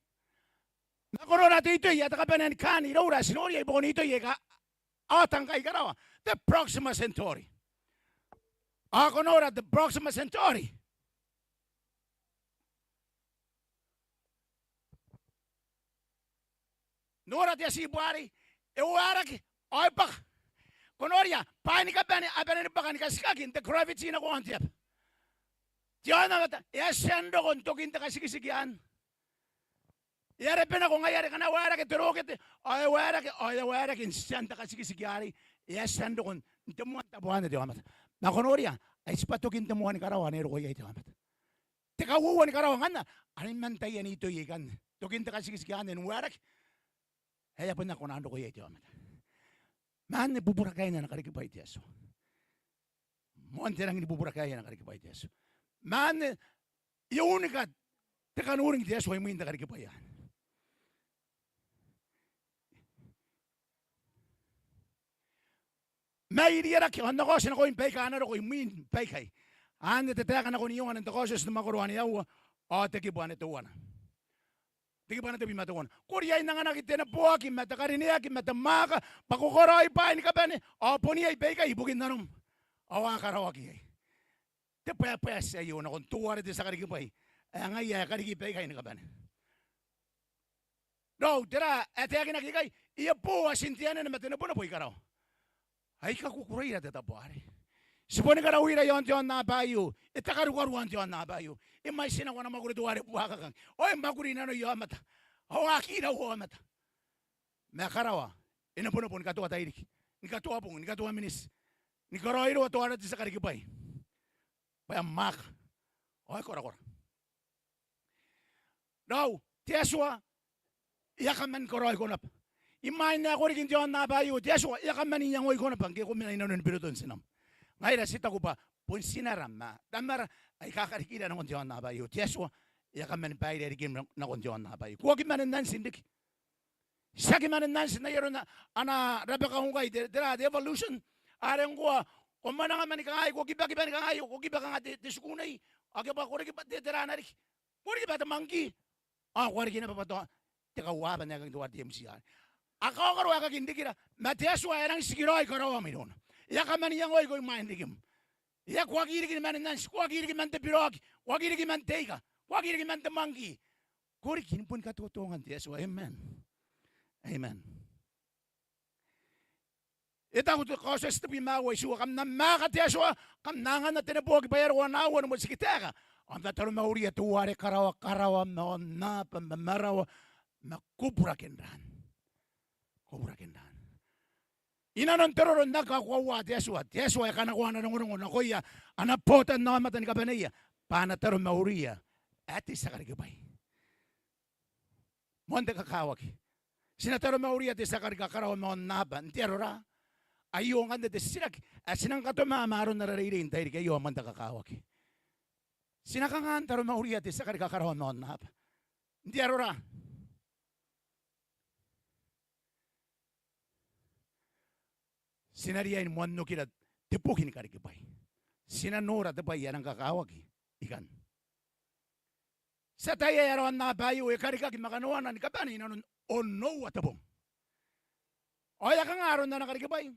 Ma ko nora te itoi ae te kabanea ni kaan iroura ae ti noria i buakon itoi aika a ota ngkai i karawa, te Proxima Centauri. Ao ko nora te Proxima Centauri. Nora te atibu arei, e uarake ao e bwaka. Ko noria, bwaai ni kabane a bane ni bwaka ni katikaki n te gravity nako aon te aba. Te aonnaba e a tia n roko n tokin te katikitiki anne. E a rebe nako ngaia are ngkana e uarake te rokete ao e uarake, ao e uarake n tian te katikitiki arei. E a tia n roko n te moan tabo anne te aomata. Ma ko noria, ai tibwa tokin te moa ni karawa ane e roko iai te aomata. Te kauoua ni karawa ngkanne are man taian itoi aikanne. Tokin te katikitiki anne n uarake ae e a bon aki kona n roko iai te aomata. Ma anne bubura kain ana karikibwai te Atua. Moan te rangi ni bubura kain ana karikibwai te Atua. Ma anne e unika te kanuring te Atua imwin te karikibwai anne. Mai Riaraki ao n na kaoti nakoim baika a na roko imwin baikai. Anne te taeka nakon Ioane n te Kaotioti ni mwakoro ae aua ao te kibu ae teuana. Te kibu ae tebwi ma teuana. Ko riai n anganaki te neboaki ma te karineaki ma te mwaaka bwa ko karaoi bwaai ni kabane ao bon iai baikai ibukin nanom. Ao a karaoaki iai. Te bwebweti aio nakon teuare te tia karikibwai ae ngaia ae kariki baikai ni kabane. Raou, tera ae taekinaki ikai? E a bo atin te anene ma te nebonebo i karawa. Ai kakukureira te tabo arei. Ti boni karauira i aon te aonnaba aio. E takarukaru aon te aonnaba aio. E mwaiti nako ana mwakuri teuare buakakang. Ao e mwakuri i nanoia aomata. Ao a aki rau aomata. Ma karawa e nebonebo ni katoa tairiki, ni katoa bong, ni katoa miniti, ni karaoiroa teuare te tia karikibwai bwa e mwaaka ao e korakora. Raou, te Atua e a kaman karaoiko naba. Imwain ae ko riki n te aonnaba aio, te Atua e a kaman iangoikoiko naba ngke ko mena i nanoni biroton tinam. Ngaira ti taku bwa bon tinara ma tamara aika karikira nakon te aonnaba aio. Te Atua e a kaman bairea rikim nakon te aonnaba aio. Ko aki man n anti n riki. Tiaki man n anti n ai aron ana rabakau ngkai te, tera, te evolution. Are ngkoa ko mwananga man kangai, ko kibakiba ni kangai, ko kiba kanga te, te tiku nei. Ao ke bwa ko riki bwa te, tera ae na riki. Ko riki bwa te monkey. Ao ko a riki naba bwa te kauaaba n aekakin teuare te M T R. A kaokoro aekakin rikira, ma te Atua e a rangi n tikiraoi karaoam irouna. E a kaman iangoiko imwain rikim. E a, ko aki riki man n anti, ko aki riki man te biroki, ko aki riki man te ika, ko aki riki man te monkey. Ko riki ni boni katotongan te Atua. Amen. Amen. E taku te Kaotioti tebwi ma aua itiua, kam na mwaaka te Atua, kam na anganna te neboaki bwa e a roko ana aoa ni motikitaeka. Ao n na taromauria teuare karawa, karawa ma aonnaba ma marawa ma koburaken ran. Koburaken ran. I nanon te roro n aki kakoaua te Atua, te Atua e kanakoa ana rongorongo nakoia ana botannaomata ni kabaneia bwa a na taromauria ae te tia karikibwai. Moan te kakawaki. Ti na taromauria te tia karikakarawa ma aonnaba n te aro ra. Aio ngkanne te titiraki ae ti nang katoma ma aron ara reirei n tairiki aio, moan te kakawaki. Ti na kanga n taromauria te tia karikakarawa ma aonnaba n te aro ra? Ti na riai ni moan okira te boki ni karikibwai. Ti na nora te bwai ae rang kakawaki ikanne. Ti ataia ae ara aonnaba aio e karikaki ma kanoana ni kabane i nanon onoua te bong. Ao e a kanga aron ana karikibwai?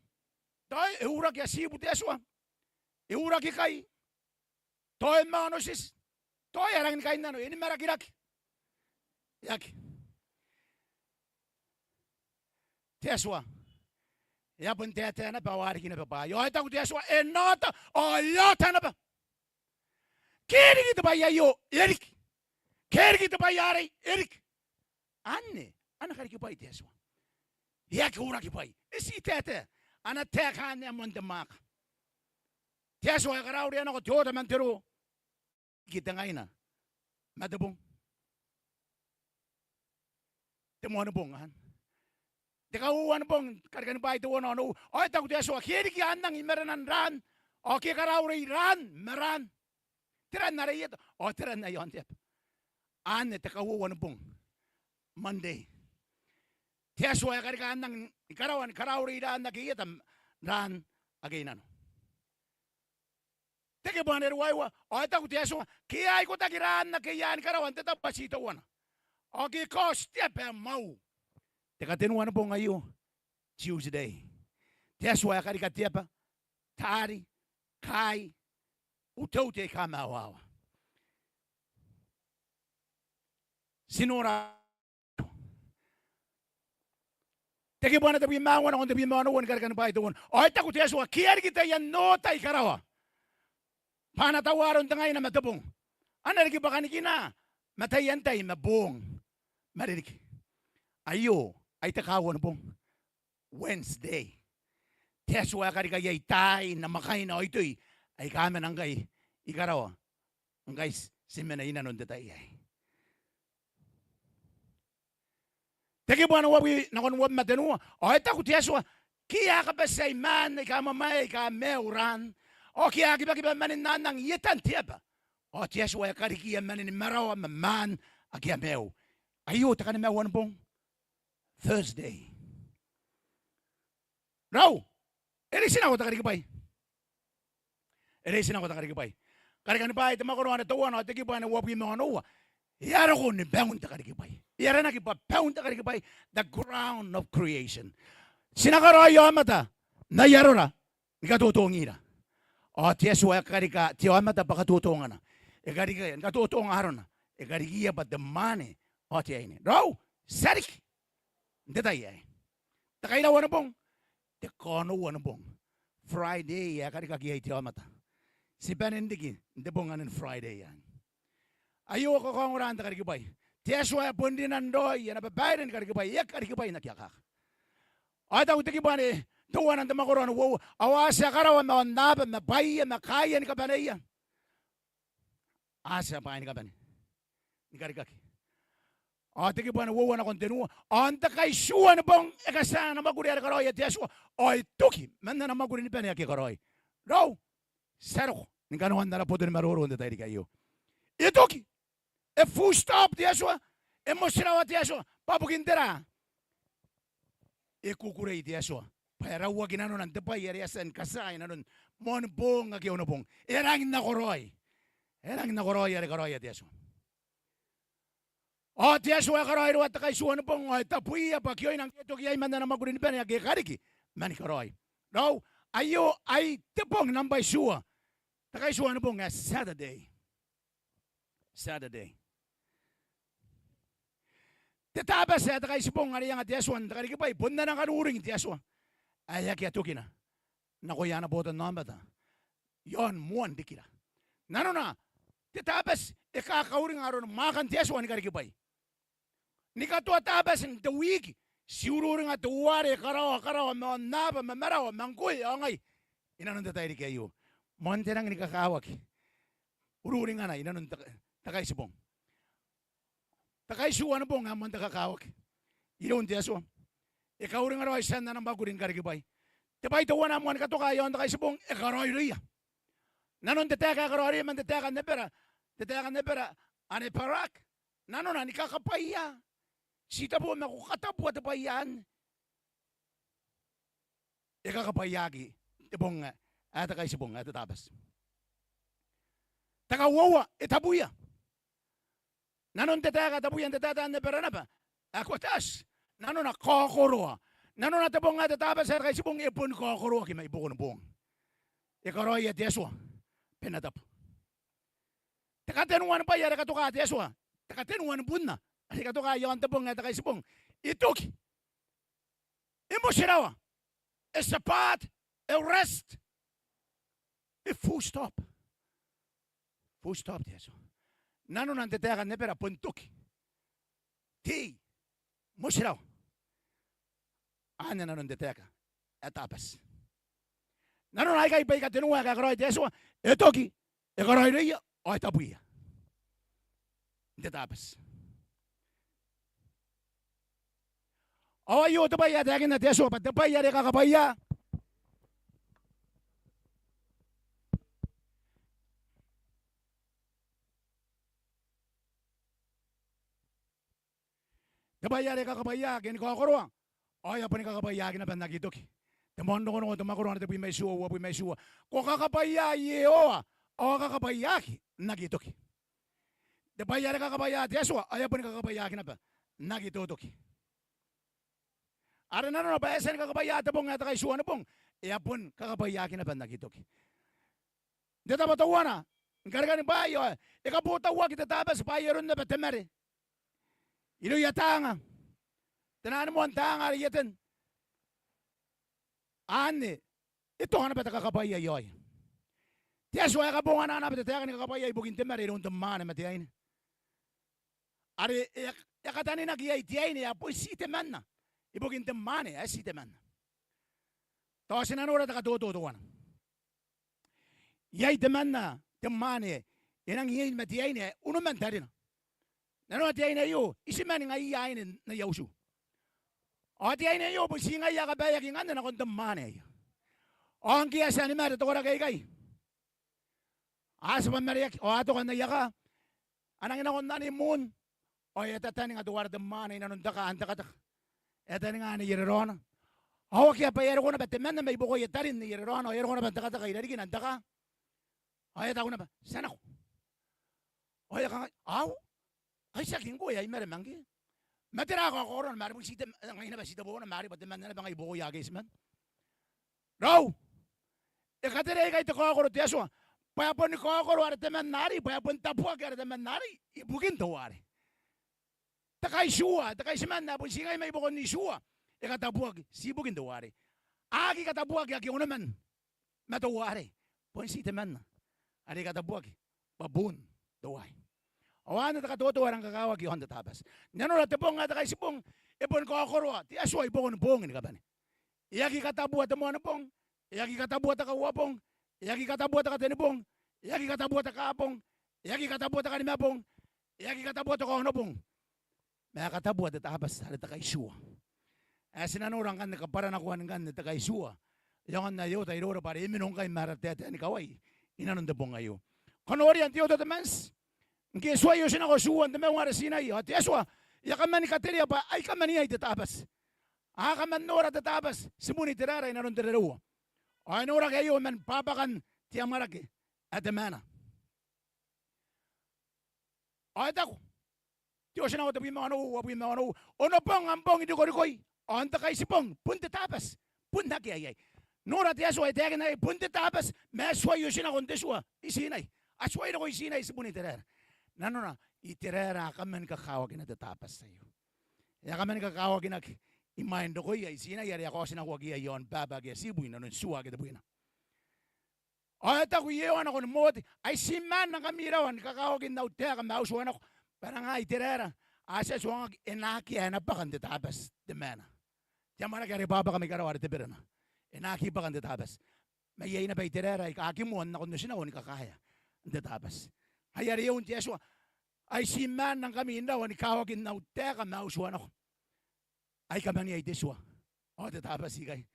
Tao e uraki atibu te Atua. E uraki kai. Tao e manga onotiti. Tao e a rangi ni kainnano, e ni marakiraki. E aki. Te Atua e a bon taetae naba ao a riki naba bwaai. Ao e taku te Atua e na ota, ao e ota naba. Ke e riki te bwai aio? E riki. Ke e riki te bwai arei? E riki. Anne ana karikibwai te Atua. E aki uraki bwai. E ti taetae. Ana taeka anne ae moan te mwaaka. Te Atua e karaurea nako te ota man te ro, riki te ngaina ma te bong. Te moani bong anne. Te kauoua ni bong, Karikani Bwaai teuana ao onoua. Ao e taku te Atua, ke e riki anang i marenan ran, ao ke e karaurei ran ma ran. Te ran are i eta ao te ran ae i aon te aba. Anne te kauoua ni bong, Monday. Te Atua e karika anang i karawa ni karaurei ran ake i eta ma ran ake i nano. Te kibu ae ruaiwa, ao e taku te Atua, ke e a ikotaki ran ake i aan karawa n te tabo ae ti teuana, ao ke e kaoti te aba ae mwau. Te katenua ni bong aio, Tuesday. Te Atua e karika te aba, taari, kaai, uteute aika maiuawa. Ti nora te kibu ae tebwi ma aua nakon tebwi ma onoua ni Karikani Bwaai teuana. Ao e taku te Atua, ke e a riki taian oota i karawa, bwa a na taua aron te ngaina ma te bong. A na riki bwa kanikina ma taian tai ma boong ma ririki. Aio, ai te kaaua ni bong, Wednesday. Te Atua e karika iai taai, namwakaina ao itoi aika mena ngkai i karawa ngkai ti mena i nanon te tai aei. Te kibu ae uabwi nakon uabwi ma tenua, ao e taku te Atua, ke e a kabatia i maan aika mwamwae aika maiu ran, ao ke e a kibakiba manin anang i etan te aba, ao te Atua e karikia manin marawa ma maan ake a maiu. Aio te kanimaua ni bong, Thursday. Rau, E reitinako te karikibwai. E reitinako te karikibwai. Karikani bwaai te mwakoro anne teuana ao te kibu anne uabwi ma onoua. E a roko ni boun te karikibwai. E aranaki bwa boun te karikibwai, the crown of creation. Ti na karaoi aomata n ai arora ni katotongira. Ao te Atua e karika te aomata bwa katotongana. E karika ni katotonga arona. E karikiia bwa te mwaane ao te aine. Raou, ti a riki n te tai aei. Te kairaua ni bong, te kaonoua ni bong. Friday ae karikaki iai te aomata. Ti bane n riki n te bong anne ni Friday anne. Aio kakaongoraan te karikibwai. Te Atua e bon rinan raoi ana babaire ni karikibwai. E aki karikibwai n aki akaka. Ao e taku te kibu anne teuana n te mwakoro anne uoua, ao a tia karawa ma aonnaba ma bwaia ma kaaia ni kabaneia. A tia bwaai ni kabane ni karikaki. Ao te kibu anne uoua nakon tenua, ao n te kaitiua ni bong e katia ana mwakuri are karaoia te Atua, ao e toki man ana mwakuri ni bane ake e karaoi. Raou, ti a roko ni kanoan ara boto ni maroro n te tairiki aio. E toki. E full stop te Atua. E motirawa te Atua. Bwa bukin tera? E kukurei te Atua bwa e rauaki nanona n te bwai are e a tia ni katia inanon moani boong ake onobong. E rangi n nakoraoi. E rangi n nakoraoi are karaoia te Atua. Ao te Atua e karaoi iroun te kaitiua ni bong ao e tabuia bwa kioina ngke e toki iai man ana mwakuri ni bane ake e kariki mani karaoi. Raou, aio ai te bong nambwa itiua. Te kaitiua ni bong ae Saturday. Saturday. Te Tabati ae te kaitibong are e anga te Atua n te karikibwai bon ana kanuring te Atua ae akea tokina nakoia ana botannaomata iaon moan rikira. Nanona te Tabati e kakauringa aron mwaakan te Atua ni karikibwai. Ni katoa Tabati n te wiki ti ururinga teuare e karaoa, karaoa ma aonnaba ma marawa ma ngkoe ao ngai inanon te tairiki aio. Moan te rangi ni kakawaki ururingana inanon te, te kaitibong. Te kaitiua ni bong ae moan te kakawaki iroun te Atua. E kauringa raoi tian ana mwakuri ni karikibwai. Te bwai teuana ae moan katoka iaon te kaitibong, e karaoiroia. Nanon te taeka ae karaoiroia man te taeka n Ebera, te taeka n Ebera anne Barak. Nanona ni kakabwaia. Ti tabo ma ko katabua te bwai anne. E kakabwaiaki te bong ae te kaitibong ae te Tabati. Te kauoua, e tabuia. Nanon te taeka ae tabuia n te taetae n Ebera naba ae Kodesh, nanona kaokoroa. Nanona te bong ae te Tabati ae te kaitibong e boni kaokoroaki mai buakon boong. E karaoia te Atua bwa e na tabu. Te katenua ni bwai are katoka te Atua, te katenua ni bunna are katoka iaon te bong ae te kaitibong, e toki, e motirawa, e Sabbath, e rest, e full stop. Full stop te Atua. Nanona n te taeka n Ebera bon toki, tei, motirawa. Anne nanon te taeka ae Tabati. Nanona aikai bwaai aika tenua aika karaoi te Atua, e toki, e karaoiroia ao e tabuia n te Tabati. Ao aio te bwai ae taekinna te Atua bwa te bwai are kakabwaia. Te bwai are kakabwaia ake ni kaokoroa ao e a boni kakabwaiaki naba n aki toki. Te moan rongorongo, te mwakoro anne tebwi ma itiua, uabwi ma itiua. Ko kakabwaia Iehova ao a kakabwaiaki n aki toki. Te bwai are kakabwaia te Atua ao e a boni kakabwaiaki naba n aki totoki. Are nanona bwa e a tia ni kakabwaia te bong ae te kaitiua ni bong, e a boni kakabwaiaki naba n aki toki. N te tabo teuana ni karikani bwaai ao e kabotauaki te Tabati bwa ai aron naba te mare irouia taanga. Te naan moan taanga are i Eten. Anne e toa naba te kakabwaia iaoia. Te Atua e kabongana naba te taeka ni kakabwaia ibukin te mare iroun te mwaane ma te aine. Are e a, e a kataninaki iai te aine ae bon ti temanna ibukin te mwaane ae ti temanna. Tao ti na nora te katoto teuana. Iai temanna te mwaane ae e nang iein ma te aine ae unoman tarina. Nanona te aine aio, itiman ngaiia aine n aia utu. Ao te aine aio bon ti ngaia ae kabaeaki ngkanne nakon te mwaane aei. Ao ngke a tia ni mare te koraki aikai, a tibwa mareaki ao a toka n aia kaa, a nangi nako n anne moon, ao e a tataninga teuare te mwaane inanon te kaa n tekateka. E a taninga neiere raona. Ao akea bwa e a roko naba temanna mai buakoia tarin neieraraona, ao e a roko naba n tekateka i rarikina n te kaa. Ao e a taku naba, "Ti a nako." Ao e a kangai, "Au, kai tiaki ngkoe ae I marema ngkoe?" Ma tera kaokoro, ma are bon ti te, ngai naba ti te boo naba, ma are bwa temanna naba ngai buakoia ake I timan. Raou, e katerea ikai te kaokoro te Atua bwa e boni kaokoro are temanna arei, bwa e bon tabuaki are temanna arei ibukin teuare. Te kaitiua, te kaitiman ae bon ti ngai mai buakon itiua, e katabuaki ti ibukin teuare. A aki katabuaki ake onoman ma teuare, bon ti temanna are e katabuaki bwa boon teuaei. Ao anne te katoto ae rang kakawaki i aon te Tabati. N na nora te bong ae te Kaitibong, e boni kaokoroa te Atua i buakoni boong ni kabane. E aki katabua te Moanibong, e aki katabua te Kauabong, e aki katabua te Katenibong, e aki katabua te Kaabong, e aki katabua te Kanimabong, e aki katabua te Kaonobong. Ma e katabua te Tabati are te kaitiua. Ae ti na nora ngkanne kabwaranakoan ngkanne te kaitiua, e aonga n ae e ota iroura bwa are e mino ngkai ma ara taetae ni kawai i nanon te bong aio. Ko noria n te Old Testament, ngke e tuai otinako Tua n te Maunga are Tinai, ao te Atua e a kaman katerea bwa ai kaman iai te Tabati. A kaman nora te Tabati tibun Iteraera i nanon te rereua. Ao e noraki aio man bwabwakan te amwarake ae te mana. Ao e taku te Otinako tebwi ma onoua, uabwi ma onoua, onobong am bong n rikorikoi, ao n te Kaitibong bon te Tabati, bon akea iai. Nora te Atua e taekinna iai bon te Tabati, ma e tuai otinako n te tua i Tinai. A tuai roko i Tinai tibun Iteraera. Nanona Iteraera a kaman kakawakina te Tabati aio. E a kaman kakawakinaki imwain rokoia i Tinai are a kaotinakoaki iai i aon baba ake a tibu i nanon tua ake tebwina. Ao e taku Iehova nakon Mote, ai ti maan ngkami rawa ni kakawakin au taeka ma au tua nako, bwa e nang Iteraera a tia tuangaki, e na akea ae na bwaka n te Tabati te mana. Te amwarake are bwabwaka mai karawa are te berena, e na aki bwaka n te Tabati. Ma iai naba Iteraera aika aki moa n nakon otinako ni kakaea n te Tabati. Ngaia are e un te Atua, ai ti maan ngkami rawa ni kawakin au taeka ma au tua nako. Ai kaman iai te tua ao te Tabati ikai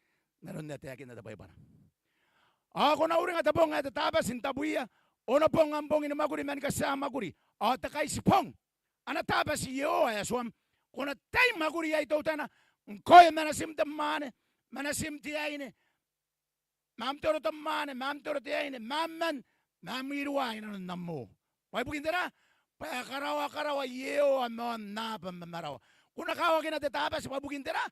n aron ae taekinna te Baibara. Ao ko na uringa te bong ae te Tabati n tabuia, onobong am bong ni mwakuri man katia mwakuri, ao te Kaitibong ana Tabati Iehova ae Atuam. Ko na tai mwakuri iai teutana, ngkoe ma natim te mwaane, ma natim te aine, ma am toro te mwaane, ma am toro te aine, ma am man, ma am iruwa i nanon am moo. Bwa ibukin tera? Bwa e karaoa karawa Iehova ma aonnaba ma marawa. Ko na kawakina te Tabati bwa ibukin tera?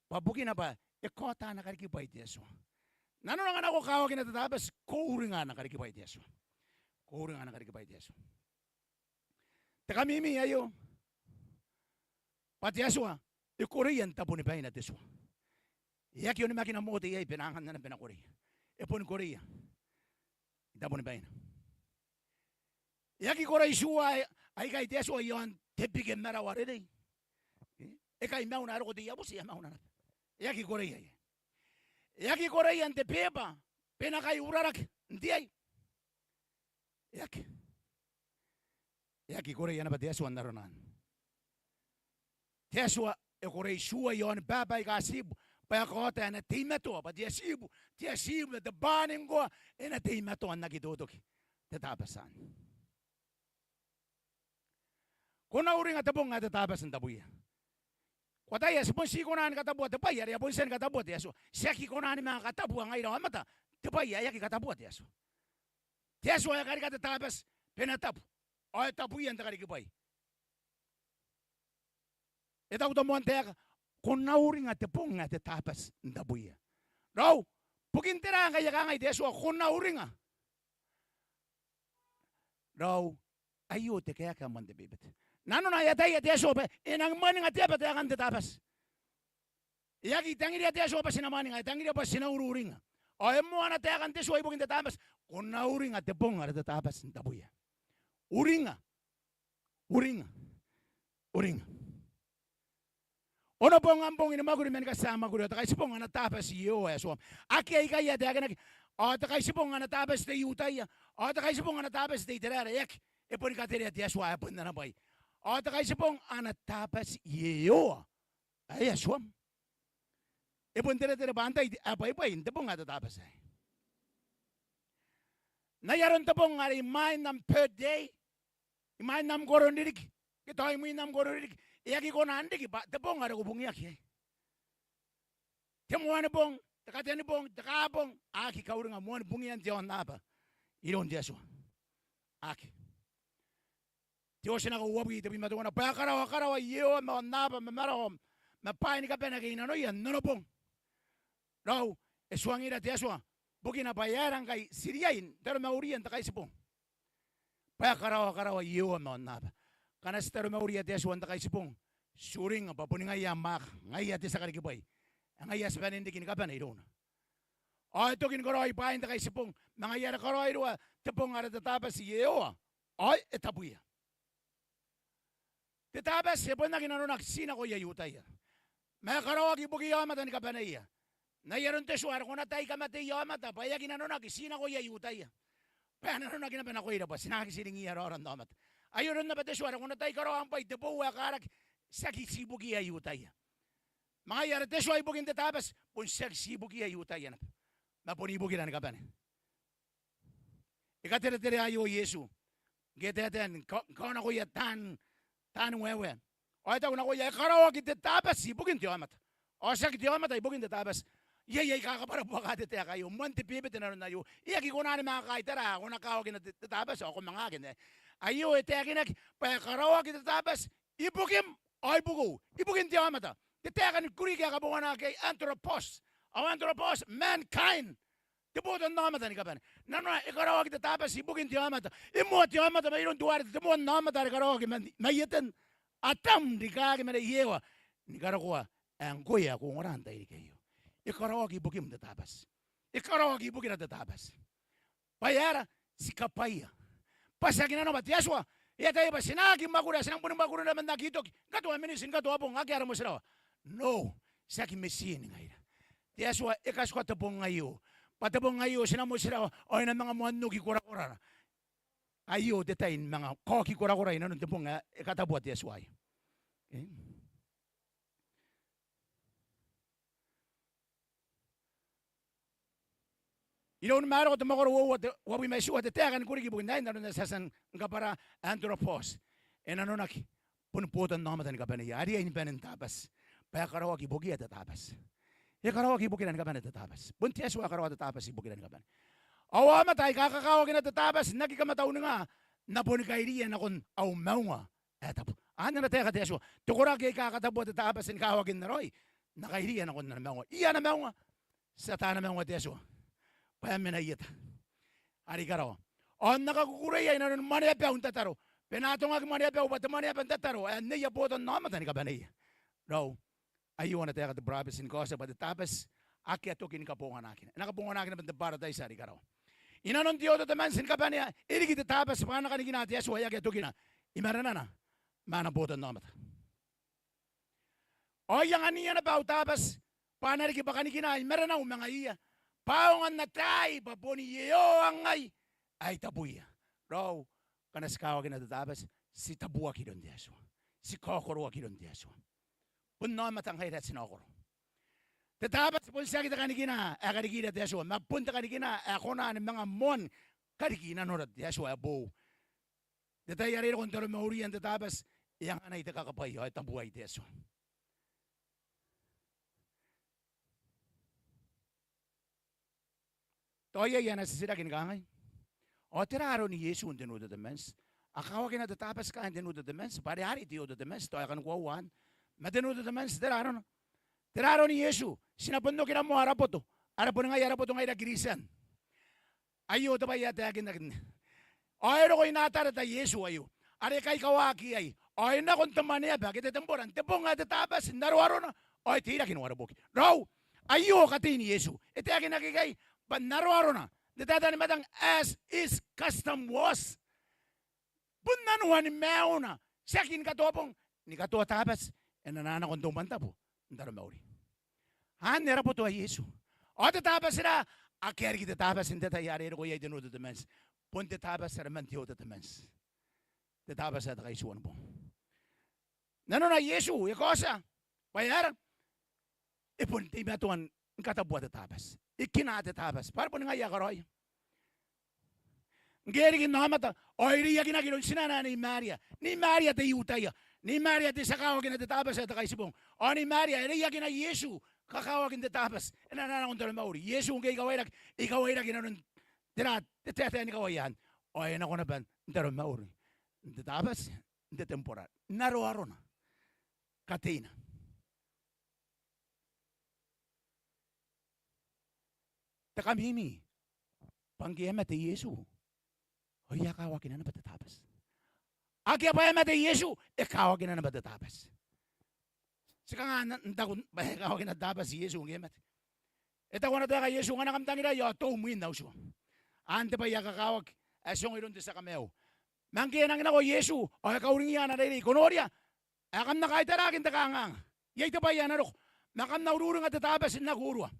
Bwa ibukina bwa e kaota ana karikibwai te Atua. Nanona ngkana ko kawakina te Tabati, ko uringa ana karikibwai te Atua. Ko uringa ana karikibwai te Atua. Te kamimi aio bwa te Atua e koreia n tabonibaina te tua. E aki onimakina Mote iai bwa e na anganna naba bwa e na koreia. E boni koreia n tabonibaina. E aki korei tua aikai te Atua i aon te bike marawa rerei. E kai mauna ae roko te iabuti, e a mauna naba. E aki koreia iai. E aki koreia n te beeba bwa e na kai uraraki n te ai. E aki. E aki koreia naba te Atua n arona anne. Te Atua e korei tua i aoni baba aika a tibu bwa e kaota ae na teimatoa, bwa te atibu, te atibu ma te bwaa ni ngkoa e na teimatoa n aki totoki te Tabati anne. Ko na uringa te bong ae te Tabati n tabuia. Ko ataia, ti bon ti kona ni katabua te bwai are e a bon tia ni katabua te Atua. Ti aki kona ni manga katabua ngaira aomata te bwai ae e aki katabua te Atua. Te Atua e karika te Tabati bwa e na tabu, ao e tabuia n te karikibwai. E taku te moan taeka, ko na uringa te bong ae te Tabati n tabuia. Raou, bukin tera ngkai e kangai te Atua ko na uringa? Raou, aio te kaeka ae moan te bebete. Nanona e ataia te Atua bwa e nang mwaninga te aba taekan te Tabati. E aki tangiria te Atua bwa ti na mwaninga, e tangiria bwa ti na uriuringa. Ao e moana taekan te Atua ibukin te Tabati, ko na uringa te bong are te Tabati n tabuia. Uringa. Uringa. Uringa. Onobong am bong ni mwakuri mani katia mwakuri, ao te Kaitibong ana Tabati Iehova ae Atuam. Akea ikai ae taekinaki ao te Kaitibong ana Tabati te I-Iutaia, ao te Kaitibong ana Tabati te Iteraera, e aki. E boni katerea te Atua ae bon ana bwai. Ao te Kaitibong ana Tabati Iehova ae Atuam. E bon teretere bwa antai ae bwaibwai n te bong ae te Tabati aei. N ai aron te bong are imwain am birthday, imwain am koroniriki, ke tao imwin am koroniriki, e aki kona n riki bwa te bong are ko bungiaki iai. te moanibong, te katenibong, te kaabong, a aki kauringa moanibongian te aonnaba iroun te Atua. A aki. Te Otinako uabwi tebwi ma teuana, bwa e karaoa karawa Iehova ma aonnaba ma marawa ma bwaai ni kabane ake i nanoia n onobong. Raou, e tuangira te Atua bukina bwa e aera ngkai ti riai n taromauria n te Kaitibong. Bwa e karaoa karawa Iehova ma aonnaba. Ngkana ti taromauria te Atua n te Kaitibong, ti uringa bwa boni ngaia am mwaaka, ngaia te tia karikibwai, ngaia ti bane n riki ni kabane irouna. Ao e toki ni karaoi bwaai n te Kaitibong, ma ngaia are karaoirua te bong are te Tabati Iehova, ao e tabuia. Te Tabati e bon aki nanonaki ti nakoia I-Iutaia, ma e karaoaki ibukiia aomata ni kabaneia. N ai aron te tua are ko na tai kamateia aomata bwa e aki nanonaki ti nakoia I-Iutaia, bwa e nanonaki naba nakoira bwa ti na aki tiringiia raoraon aomata. Ai aron naba te tua are ko na tai karaoa am bwai, te bou ae karaki, tiaki ti ibukiia I-Iutaia. Ma ngaia are te tua ibukin te Tabati bon tiaki ti ibukiia I-Iutaia naba, ma bon ibukira ni kabane. E katereterea aio Iesu ngke e taetae ni ka-, kaonakoia taan, taan waewae. Ao e taku nakoia, e karaoaki te Tabati ibukin te aomata, ao tiaki te aomata ibukin te Tabati. Iai aika kabwarabuaka te taeka aio, moan te bebete nanon aio. E aki kona ni manga kaitara, ko na kawakina te, te Tabati ao ko manga aki n ae. Aio e taekinaki bwa e karaoaki te Tabati ibukim ao ibukiu, ibukin te aomata. Te taeka ni Kuriki ae kabonganaaki iai anthropos. Ao anthropos, mankind. Te botannaomata ni kabane. Nanona e karaoaki te Tabati ibukin te aomata. E moa te aomata mairoun teuare te moannaomata are karaoaki mai, mai Eten, Atam rikaaki mane Iewa, ni karokoa ae ngkoe ae ko ongora n tairiki aio. E karaoaki ibukim te Tabati. E karaoaki ibukira te Tabati. Bwa e aera? Ti kabwaia. Bwa ti aki nanona bwa te Atua e ataia bwa ti na aki mwakuri, ti nang boni mwakuri naba n aki toki, ni katoa miniti, ni katoa bong, akea ara motirawa. No, ti aki metin ngaira. Te Atua e katikua te bong aio, bwa te bong aio ti na motirawa, ao e na manga moan oki korakorana. Aio te tai ni manga kaoki korakora inanon te bong ae e katabua te Atua aio. Okay? Iroun Mareko te mwakoro uoua te, uabwi ma itiua, te taeka ni Kuriki ibukin aei n aron ae ti a tia ni kabwara, anthropos. E nanonaki boni botannaomata ni kabaneia, a riai ni bane n Tabati. Bwa e karaoaki ibukiia te Tabati. E karaoaki ibukira ni kabane te Tabati. Bon te Atua ae karaoa te Tabati ibukira ni kabane. Ao aomata aika kakawakina te Tabati n aki kamatauninga, N na boni kairiia nakon au maunga ae tabu. Anne ana taeka te Atua. Te koraki aika katabua te Tabati ni kawakin raoi, N na kairiia nakon ana maunga. Ia ana maunga? Ti ata ana maunga te Atua bwa e mena i eta are i karawa. Ao N na kakukureia inanoni mwaneabau n tataro. Bwa e na atongaki mwaneabau bwa te mwaneaba n tataro ae nneia botannaomata ni kabaneia. Raou, aio ana taeka te burabeti ni kaotia bwa te Tabati akea toki ni kabonganakina. E na kabonganaki naba n te bwarataiti are i karawa. Inanon te Old Testament ni kabanea, e riki te Tabati bwa ana kanikina te Atua ae akea tokina i marenana ma ana botannaomata. Ao I anganiia naba au Tabati bwa a na riki bwa kanikina i marenau ma ngaiia, bwa aonga n ataai bwa boni Iehova ngai ae I tabuia. Raou, ngkana ti kawakina te Tabati, ti tabuaki iroun te Atua. Ti kaokoroaki iroun te Atua. Bon aomata ngaira ae ti na okoro. Te Tabati bon tiaki te kanikina ae karikira te Atua, ma bon te kanikina ae kona ni manga moan kariki nanora te Atua ae boou. N te tai are e roko n taromauria n te Tabati, e anganai te kakabwaia ao e tabuai te Atua. Tao iai ae na titiraki ni kangai, ao tera aron Iesu n te New Testament? A kawakina te Tabati kaain te New Testament, bwa are arei te Old Testament, tao e kani koaua anne. Ma te New Testament, tera arona? Tera aron Iesu? Ti na bon okira moa ara boto, are boni ngaia ara boto ngaira Kristian. Aio te bwai ae taekinaki. Ao e roko i Natareta Iesu aio, are e kaikawaki iai. Ao e nako n te mwaneaba ke te tembora n te bong ae te Tabati n aroarona, ao e teirake n uaroboki. Raou, aio katein Iesu. E taekinaki ikai bwa n aroarona, n te taetae ni Matang, as his custom was. Bon nanoani maiuna, tiaki ni katoa bong, ni katoa Tabati, e na nako n te umwantabu n taromauria. Anne ara boto ae Iesu. Ao te Tabati ra, akea riki te Tabati n te tai are e roko iai te New Testament. Bon te Tabati are man te Old Testament. Te Tabati ae te kaitiuanibong. Nanona Iesu e kaotia bwa e aera? E bon teimatoa ni katabua te Tabati. E kina te Tabati bwa are boni ngaia ae karaoia. Ngke e riki n aomata ao e reiakinaki iroun tinana ae Nei Maria. Nei Maria te I-Iutaia. Nei Maria te tia kawakina te Tabati ae te kaitibong. Ao Nei Maria e reiakina Iesu kakawaki n te Tabati, e na nako n taromauri. Iesu ngke e kawairaki, e kawairaki inanon tera, te taetae ni kawai anne. Ao e nako naba n taromauri. N te Tabati, n te temporary. N aroarona. Kateina. Te kamimi bwa ngke e mate Iesu ao e a kawakina naba te Tabati. Akea bwa e mate Iesu, e kawakina naba te Tabati. Ti kanga n taku bwa e kawakina te Tabati Iesu ngke e mate. E taku ana taeka Iesu, ngkana kam tangirai ao tou mwin au tua. Anne te bwai ae kakawaki ae ti ongo iroun te tia kamaiu. Ma ngke e nangi nako Iesu ao e kauringia ana reirei, ko noria, ae kam na kaitaraaki n te kanganga. Iai te bwai ae na roko. Ma kam na ururinga te Tabati n aki urua.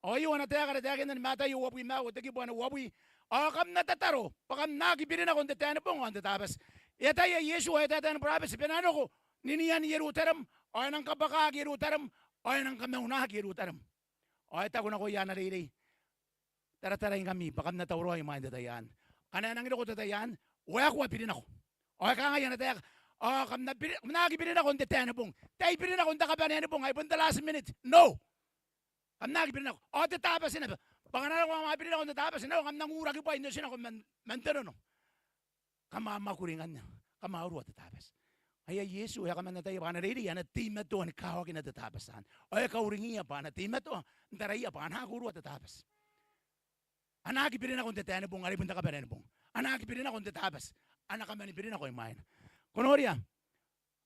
Ao aio ana taeka are taekinna ni Mataio uabwi ma aua, te kibu ae uabwi. Ao kam na tataro bwa kam na aki birinako n te taenibong ao n te Tabati. E ataia Iesu ao e taetae ni burabeti bwa e na roko ninian Ierutarem, ao e nang kabwakaaki Ierutarem, ao e nang kamaunaki Ierutarem. Ao e taku nakoia ana reirei, tarataraingkami bwa kam na tauraoi imwain te tai anne. Ngkana e nangi roko te tai anne, waekoa birinako. Ao e kangai ana taeka, ao kam na biri-, kam na aki birinako n te taenibong. Tai birinako n te kabanea ni bong, ai bon te last minute. No. Kam na aki birinako. Ao te Tabati naba. Bwa ngkana kam a birinako n te Tabati, nao kam nang uraki bwai n otinako man, man te nono. Kam a mwakuri ngkanne, kam a urua te Tabati. Ngaia Iesu e a kaman ataia bwa ana reirei a na teimatoa ni kawakina te Tabati anne. Ao e kauringiia bwa a na teimatoa n taraia bwa a na aki urua te Tabati. A na aki birinako n te taenibong, are bon te kabanea ni bong. A na aki birinako n te Tabati. A na kaman birinako imwaina. Ko noria,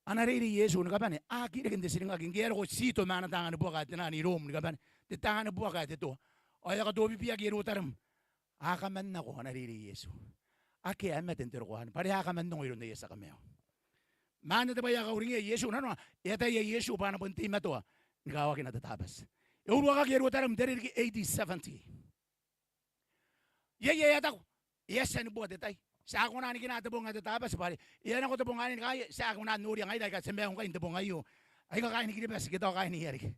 ana reirei Iesu ni kabane, a aki reke n te tiringaki, ngke e a roko Tito ma ana taanga ni buaka ae te naan Iroom ni kabane, te taanga ni buaka ae te toa. Ao e a katobibiaki Ierutarem. A kaman nako ana reirei Iesu. Akea ae mate n te roko anne, bwa are a kaman ongo iroun aia tia kamaiu. Ma anne te bwai ae kauringiia Iesu nanona, e ataia Iesu bwa a na bon teimatoa ni kawakina te Tabati. E uruakaki Ierutarem n te ririki A D seventy. Iai ae a taku, e a tia ni bua te tai. Ti a kona ni kina te bong ae te Tabati bwa are e a nako te bong anne ni kangai, ti a kona n noria ngaira aika ti maiu ngkai n te bong aio. Aika kaain Kiribati, ke tao kaain Ia Riki.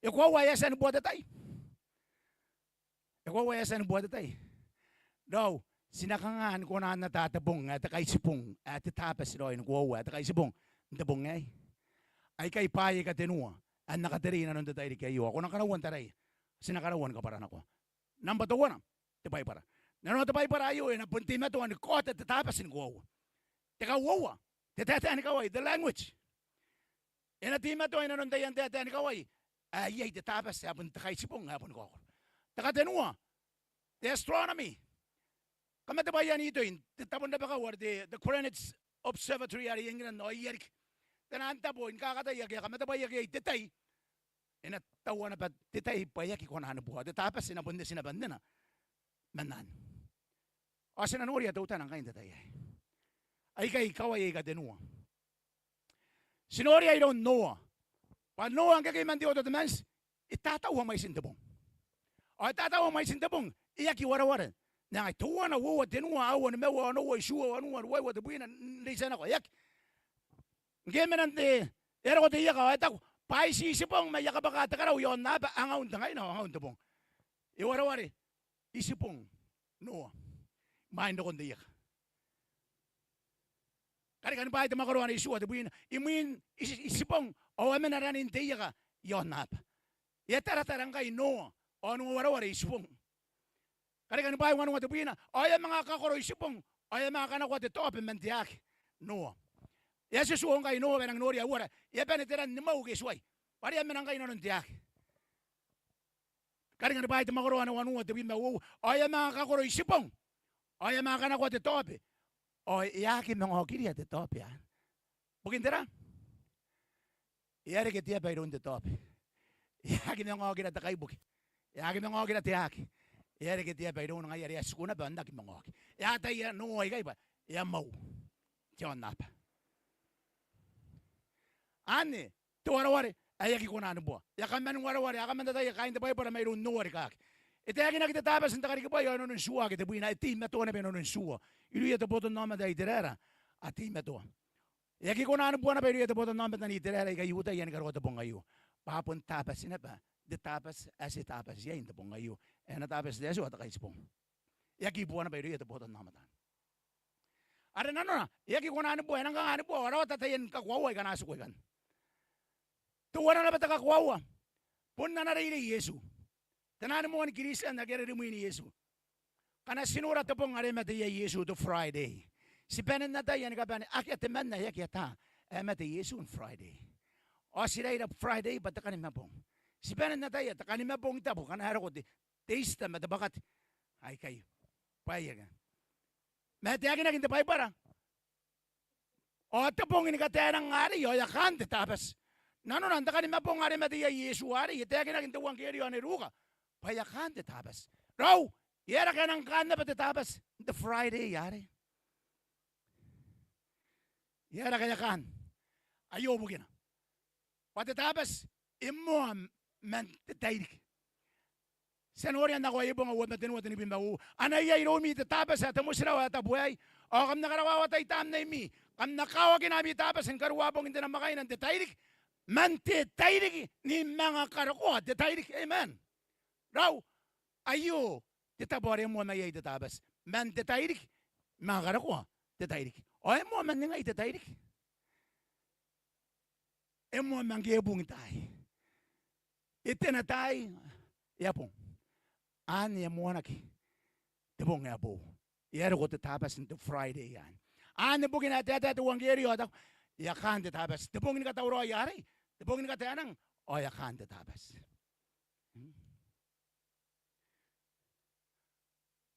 E koaua ae e a tia ni bua te tai. E koaua ae e a tia ni bua te tai. Raou, ti na kanga ni kona n ata te bong ae te Kaitibong, ae te Tabati raoi ni koaua, ae te Kaitibong, n te bong aei? Aikai bwaai aika tenua ae N na katerei inanon te tairiki aio, ao ko na karaua n taraia. Ti na karaua ni kabwara nakoa. Nambwa teuana, te Baibara. Nanona te Baibara aio e na bon teimatoa ni kaota te Tabati ni koaua. Te kauoua, te taetae ni kawai, the language. E na teimatoa inanon taian taetae ni kawai ae iai te Tabati ae bon te Kaitibong ae boni kaokoro. Te katenua, te astronomy. Kamatebwaian itoi, te tabo n rabakau are te, te Greenwich Observatory are i England ao Ia Riki. Te naan tabo ni kakatai ake a kamatebwaiaki iai te tai. E na taua naba te tai bwa e aki kona ni bua. Te Tabati e na bon eti naba nnena man anne. Ao ti na noria teutana ngkai n te tai aei. Aikai kawai aika tenua. Ti noria iroun Noa. Bwa Noa ngke e kei man te Oto te Manti, e tataua mwaitin te bong. Ao e tataua mwaitin te bong, e aki wareware. N ae ngai teuana, uoua, tenua, aua, nimaua, onoua, itiua, wanua, ruaiwa, tebwina, n reitia nako, e aki. Ngke e mena n te, e a roko te ieka ao e taku, bwa a iti itibong ma I a kabwaka te karau i aonnaba, angaun te ngaina ao angaun te bong. E wareware itibong Noa imwain rokon te ieka. Karekeani bwaai te mwakoro ae itiua, tebwina, imwin iti-, itibong ao a mena ranin te ieka i aonnaba. E a taratara ngkai Noa ao n wareware itibong. Karekeani bwaai wanua, tebwina, ao e a manga kakoro itibong ao e a manga kanakoa te taobe man te aake Noa. E a tutuo ngkai Noa bwa e nangi noria uara, e a bane te ran ni mwau ke tuai, bwa are e a mena ngkai inanon te aake. Karekeani bwaai te mwakoro ae wanua, tebwi ma uoua, ao e a manga kakoro itibong ao e a manga kanakoa te taobe. Ao e a aki manga okiria te taobe anne. Bukin tera? E a reke te aba iroun te taobe. E a aki manga okira te kaibuke. E a aki manga okira te aake. E a reke te aba irouna, ngaia are e a tiku naba ao n aki manga oki. E ataia Noa ikai bwa e a mwau te aonnaba. Anne te wareware ae aki kona ni bua. E a kaman wareware, a kaman tataia kaain te Baibara mairoun Noa rikaaki. E taekinaki te Tabati n te karikibwai ao inanon Tua ake tebwina, e teimatoa naba inanon Tua. Irouia te botannaomata ae Iteraera a teimatoa. E aki kona ni bua naba irouia te botannaomata n Iteraera aika I-Iutaia ni karokoa te bong aio, bwa a bon tabati naba n te Tabati ae ti tabati iai n te bong aio. Ae ana Tabati te Atua te Kaitibong. E aki bua naba irouia te botannaomata. Are nanona e aki kona ni bua, e nang kanga ni bua, ao a rawata taian kakoaua aika a na tiku ikanne. Teuana naba te kakoaua, Bon ana reirei Iesu. Te naan moan Kristian ake a rimwi n Iesu. Ngkana ti nora te bong are e mate iai Iesu, te Friday, ti bane n ataia ni kabane akea temanna ae aki ata ae e mate Iesu n Friday. Ao ti raira Friday bwa te Kanimabong. Ti bane n ataia te Kanimabong tabu ngkana e roko te, te Easter ma te Bwakate. Aikai. Bwa e aki. Ma e taekinaki n te Baibara ao te bong ni kataenang arei ao e a kaan te Tabati. Nanona n te Kanimabong are e mate iai Iesu arei, e taekinaki n te Euangkerio are Ruka bwa e a kaan te Tabati. Raou, e aera ngke e nang kaan naba te Tabati? N te Friday arei. E aera ngke e a kaan? Aio bukina. Bwa te Tabati e moa man te tairiki. Ti a noria n Nakoaia ibonga uabwi ma tenua tenibwi ma uoua. Ana iai iroumi te Tabati ae te motirawa ae tabu aei. Ao kam na karawawa taitam n aimi, kam na kawakina ami Tabati ni karuabongin te namwakaina n te tairiki, man te tairiki ni manga karokoa te tairiki. Amen. Raou, aio te tabo are e moa mai iai te Tabati. Man te tairiki ni manga karokoa te tairiki. Ao e moa man ningai te tairiki? E moa man ngke e bung taai. E tena taai, e a bong. Anne e moanaki te bong ae boou. E a roko te Tabati n te Friday anne. Anne bukina ae taetae te Euangkerio ao e taku, e a kaan te Tabati. Te bong ni katauraoi arei, te bong ni kataenang, ao e a kaan te Tabati. Hmm.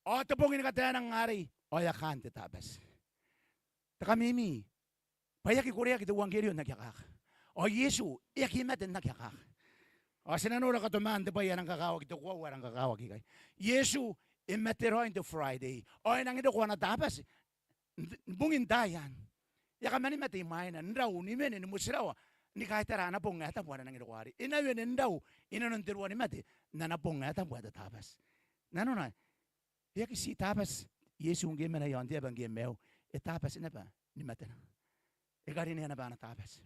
Ao te bong ni kataenang arei, ao e a kaan te Tabati. Te kamimi bwa e aki koreaki te Euangkerio n aki akaka. Ao Iesu e aki mate n aki akaka. Ao ti na nora katomaan te bwai ae rang kakawaki, te koaua ae rang kakawaki ikai. Iesu e mate raoi n te Friday. Ao e nangi roko ana Tabati n, n bungin taai anne. E a kaman mate imwaina, n rau, ni wene, ni motirawa, ni kaitara ana bong ae tabu are e nangi roko arei. E na wene n rau inanon te ruanimate n ana bong ae tabu ae te Tabati. Nanona, e aki ti Tabati Iesu ngke e mena i aon te aba ngke e maiu, e Tabati naba ni matena. E karinea naba ana Tabati.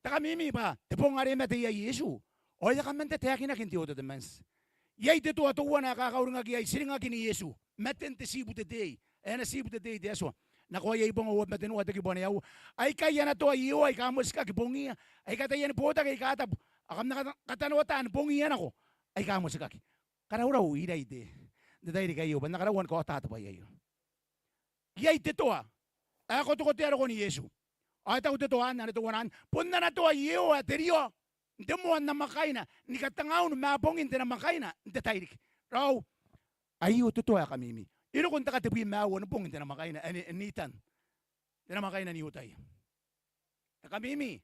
Te kamimi bwa te bong are e mate iai Iesu ao e a kaman tataekinaki n te Old Testament. Iai te toa teuana ae kakauringaki iai, ti ringaki n Iesu. Maten te tiibu te tei. Ae ana tiibu te tei te Atua. Nakoaia ibonga uabwi ma tenua te kibu ae aua. Aikai ana toa Iehova aika motikaki bongiia, aika taiani botaki aika tabu. Ao kam na kata-, katanoata ni bongiia nako aika motikaki. Karaurau irai te, n te tairiki aio bwa N na karaua ni kaota te bwai aio. Iai te toa ae kotekotea rokon Iesu. Ao e taku te toa anne, ana teuana anne, bon ana toa Iehova ae te riao n te moan namwakaina ni katengaun ma bongin te namwakaina n te tairiki. Raou, aio te toa ae kamimi. E roko n te katebwi ma aua ni bongin te namwakaina, ae Nitan, te namwakaina n I-Iutaia. Te kamimi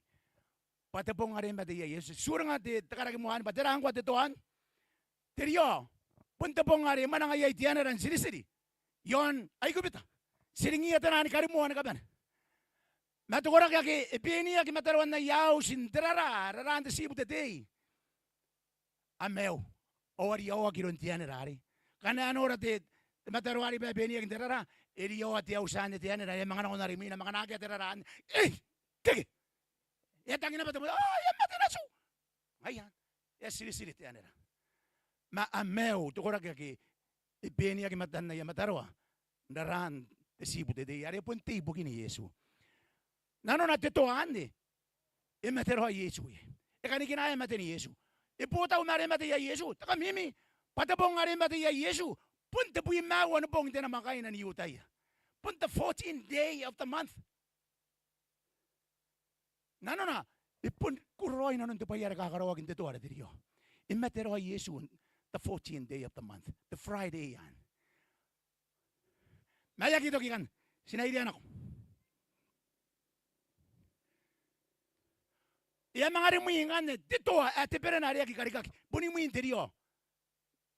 bwa te bong are e mate iai Iesu. Ti uringa te, te karaki moa anne bwa tera ngkoa te toa anne? Te riao. Bon te bong are e mwananga iai te anera n tiritiri i aon Aikubita. Tiringiia te naan karimoa ni kabane. Ma te koraki ake e beniaki i mataroan aia auti n te raraa, raraan te tiibu te tei, a maiu ao a riaoaki iroun te anera arei. Ngkana e nora te, te mataroa arei bwa e beniaki n te raraa, e riaoa te auti anne te anera, e a manga nako n arimwina, manga nakea te raraa anne. Ei, keke! E a tangi naba te moan, ao e a mate natiu. Ngaia anne, e a tiritiri te anera. Ma a maiu te koraki ake e beniaki i matan aia mataroa n raraan te tiibu te tei, are bon tei ibukin Iesu. Nanona te toa anne e mate raoi Iesu iai. E kanikinaea maten Iesu. E botau ma are e mate iai Iesu. Te kamimi bwa te bong are e mate iai Iesu bon tebwi ma aua ni bongin te namwakaina n I-Iutaia. Bon the fourteenth day of the month. Nanona, e bon koro raoi nanon te bwai are kakaraoaki n te toa are te riao. E mate raoi Iesu on the fourteenth day of the month, te Friday anne. Ma e aki toki ikanne, ti na irea nako. E a manga rimwi ngkanne te toa ae te berena are aki karikaki, bon imwin te riao.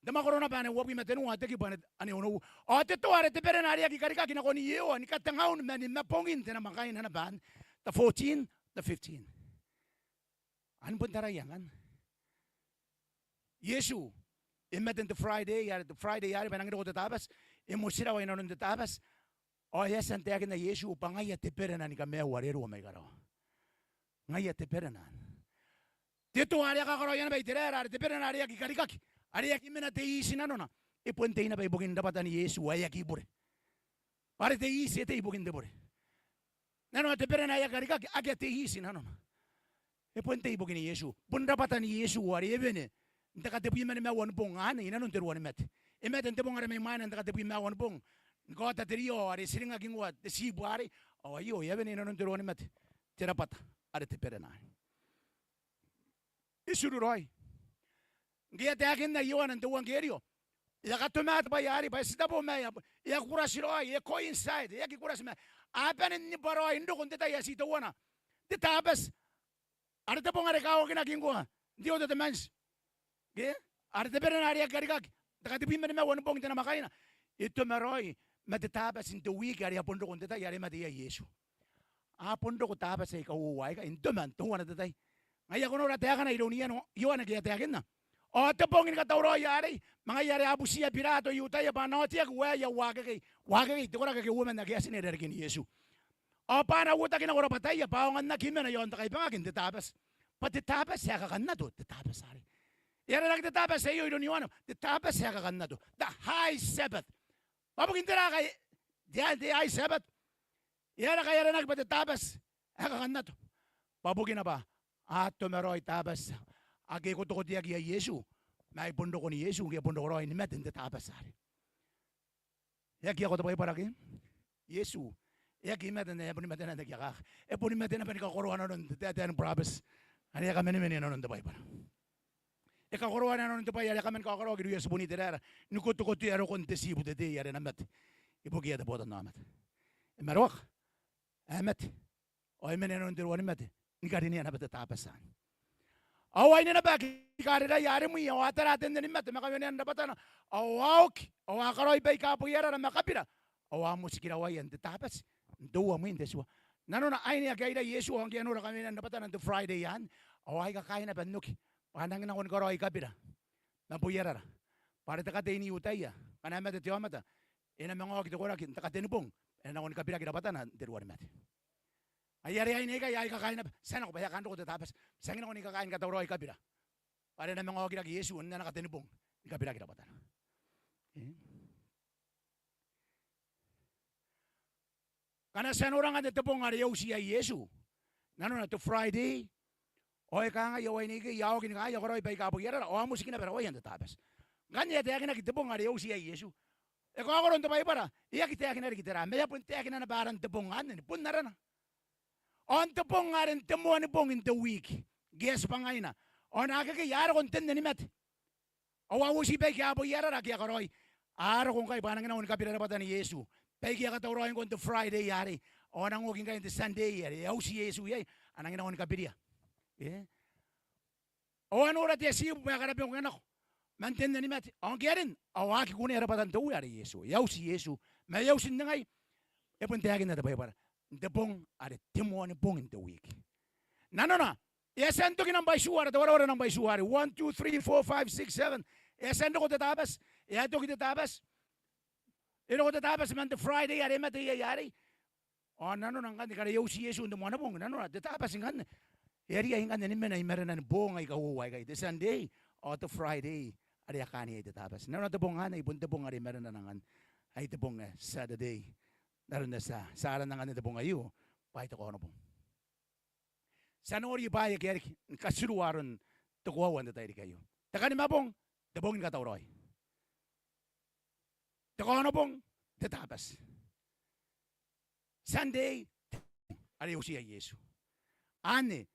N te mwakoro naba ane uabwi ma tenua, te kibu ane, ane onoua. Ao te toa are te berena are aki karikaki nakon Iehova ni katengaun ma ni mabongin te namwakaina naba anne, the fourteen, the fifteen. Anne bon taraia ngkanne. Iesu e mate n te Friday, are te Friday arei bwa e nangi roko te Tabati, e motirawa inanon te Tabati. Ao e a tia n taekinna Iesu bwa ngaia te berena ni kamaiu are e rua mai karawa. Ngaia te berena anne. Te toa are a kakaraoia naba Iteraera, are te berena are aki karikaki, are aki mena te iti nanona, e bon tei naba ibukin rabwatan Iesu ae aki bure. Are te iti e tei ibukin te bure. Nanona te berena ae aki karikaki, akea te iti nanona. E bon tei ibukin Iesu. Bon rabwatan Iesu are e wene n te katebwi ma nimaua ni bong anne inanon te ruanimate. E mate n te bong are mai mwaina n te katebwi ma aua ni bong, ni kaota te rio are tiringaki ngkoa te tibu arei. Ao aio e a wene inanon te ruanimate te rabwata are te berenari. E tiru raoi. Ngke e a taekinna Ioana n te euangkerio, e a katoma te bwai arei bwa e titebo ma e a, e a kurati raoi, e coincide, e aki kurati ma a bane ni bwa raoi n roko n te tai ae ti teuana te Tabati are te bong are kawakinaki ngkoa n te Old Testament, ke? Are te berenari ae aki karikaki, te katebwi ma nimaua ni bong n te namwakaina. E toma raoi ma te Tabati n te wiki are a bon roko n te tai are e mate iai Iesu. A bon roko Tabati aika uoua aikai n toma n teuana te tai. Ngaia ko nora taekana iroun Ioana, Ioana ngke e a taekinna. Ao te bong ni katauraoi arei, ma ngaia are a butiia Birato I-Iutaia bwa a na oteaki waeia uakekei, uakekei te koraki ake uoman ake a tinei i rarikin Iesu. Ao bwa a na uotaki nako rabwataia bwa a aonga n aki mena i aon te kaibangaki n te Tabati. Bwa te Tabati ae kakannato te Tabati arei. E aranaki te Tabati aio iroun Ioana te Tabati ae kakannato, the high Sabbath. Bwa bukin tera ngkai te, te high Sabbath? E aera ngkai e aranaki bwa te Tabati ae kakannato? Bwa bukina bwa a toma raoi Tabati ake e kotokotoaki iai Iesu, ma e bon rokon Iesu ngke e bon roko raoi ni mate n te Tabati arei. E aki ako te Baibara ke? Iesu e aki mate n ae e boni matena n aki akaka. E boni mate naba ni kakoroa nanon te taetae ni burabeti are e a kamanimani nanon te Baibara. E kakoroa nanon te bwai are e a kaman kakaraoaki irouia tibun Iteraera ni kotokotoa rokon te tibu te tei are e na mate ibukia te botannaomata. E maroaka ae e mate ao e mena inanon te ruanimate ni karinea naba te Tabati anne. Ao aine naba aki kareraia are mwiia ao a tara te nne ni mate ma kawenean rabwatana, ao a oki ao a karaoi baika boiarara ma kabira, ao a motiki rawaia n te Tabati n te uoua mwin te tua. Nanona aine ake a ira Iesu ao ngke a nora kawenean rabwatana n te Friday anne, ao a aika kaain naba n oki bwa a nangi nako ni karaoi kabira ma boiarara. Bwa are te katei n I-Iutaia, ngkana e mate te aomata, e na manga oki te koraki n te Katenibong, e na nako ni kabiraki rabwatana n te ruanimate. Ai are aine aikai a aika kaain naba, ti a nako bwa e a kaan roko te Tabati, ti a nangi nako ni aika kaain katauraoi kabira. Bwa are e na manga okiraki Iesu n ana Katenibong ni kabiraki rabwatana. E? Ngkana ti a nora ngkanne te bong are e a uti iai Iesu, nanona te Friday, ao e kangai ao aine aikai a oki ni kangai, a karaoi baika boiarara, ao a motiki naba rawaia n te Tabati. Ngkanne e a taekinaki te bong are e a uti iai Iesu. E kaokoro n te Baibara, e aki taekina riki tera, ma e a bon taekina naba aran te bong anne, bon arana. Ao n te bong are n te moani bong n te wiki, ngke e a tibwangaina, ao naakekei a roko n te nne ni mate. Ao a uoti baike a boiarara ake a karaoi. A roko ngkai bwa a nangi nako ni kabira rabwatan Iesu. Baike a katauraoi ngkoa n te Friday arei, ao a nang oki ngkai n te Sunday are e a uti Iesu iai, a nangi nako ni kabiria. E? Ao a nora te atibu ma e karabakau nako man te nne ni mate. Ao ngke a rin, ao a aki kunea rabwatan te Uea are Iesu. E a uti Iesu, ma e a uti n ningai? E bon taekinna te Baibara n te bong are te moani bong n te wiki. Nanona e a tia n toki nambwa itiua, ara te wareware nambwa itiua arei, one, two, three, four, five, six, seven. E a tia n roko te Tabati, e a toki te Tabati. E roko te Tabati man te Friday are e mate iai arei. Ao nanona ngkanne ngkana e a uti Iesu n te moanibong, nanona te Tabati ngkanne e a riai ngkanne ni mena i marenan boong aika uoua aikai, te Sunday ao te Friday are e a kaan iai te Tabati. Nanona te bong anne ai bon te bong are i marenana ngkanne, ai te bong ae Saturday, n aron ae ti a, ti a aranna ngkanne te bong aio bwa ai te Kaonobong. Ti a nori bwaai ake a riki ni katirua aron te koaua n te tairiki aio. Te Kanimabong, te bong ni katauraoi. Te Kaonobong, te Tabati. Sunday, are e uti iai Iesu. Anne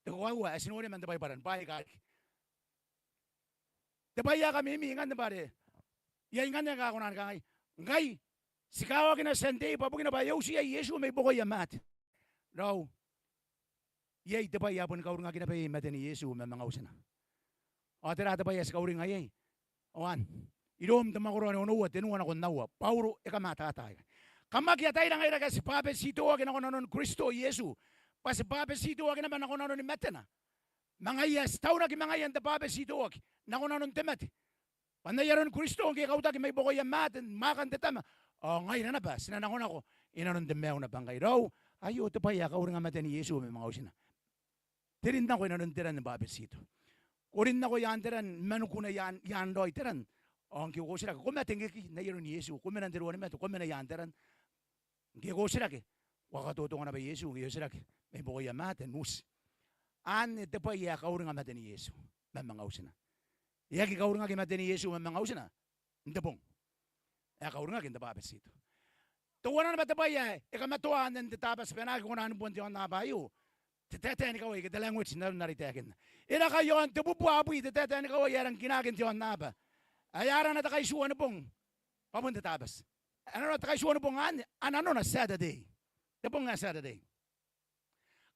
te koaua ae ti noria man te Baibara ni bwaai aika a riki. Te bwai ae kamimi ngkanne bwa are iai ngkanne aika a kona ni kangai, ngkai ti kawakina Sunday bwa bukina bwa e a uti iai Iesu mai buakoia maate. Raou, iai te bwai ae boni kauringaki naba iai maten Iesu ma manga utina. Ao tera te bwai ae ti kauringa iai? Ao anne, i Rom te mwakoro ae onoua, tenua nakon aua, Bauro e kamatata ikai. Kam aki ataia ngaira ake ti bwabetitoaki nako nanoni Kristo Iesu, bwa ti bwabetitoaki naba nako nanoni matena. Ma ngaia ae ti taunaki ma ngaia n te bwabetitoaki nako nanon te mate, bwa n ai aron Kristo ngke e kautaki mai buakoia maate n mwaakan te Tama, ao ngaira naba ti na nangonako i nanon te maiu naba ngkai. Raou, aio te bwai ae kauringa maten Iesu ma manga utina. Te rin nako i nanon te ran ni bwabetito. Ko rin nako i aan te ran, manukuna i aan, i aan raoi te ran. Ao ngke ko otirake, ko mate ngke ko aki n ai aron Iesu, ko mena n te ruanimate, ko mena i aan te ran. Ngke ko otirake, ko a katotonga naba Iesu ngke e otirake mai buakoia maate n uti. Anne te bwai ae kauringa maten Iesu ma manga autina. E aki kauringaki maten Iesu ma manga autina n te bong ae kauringaki n te bwabetito. Teuana naba te bwai ae e kamatoa anne n te Tabati bwa e na aki kona ni bua n te aonnaba aio, te taetae ni kawai ke te language n aron are I taekinna. E raka iaon tebubua abwi te taetae ni kawai ae e rang kinaaki n te aonnaba. Ae arana te kaitiua ni bong bwa bon te Tabati. Ae nanona te kaitiua ni bong anne, ae nanona Saturday. Te bong ae Saturday.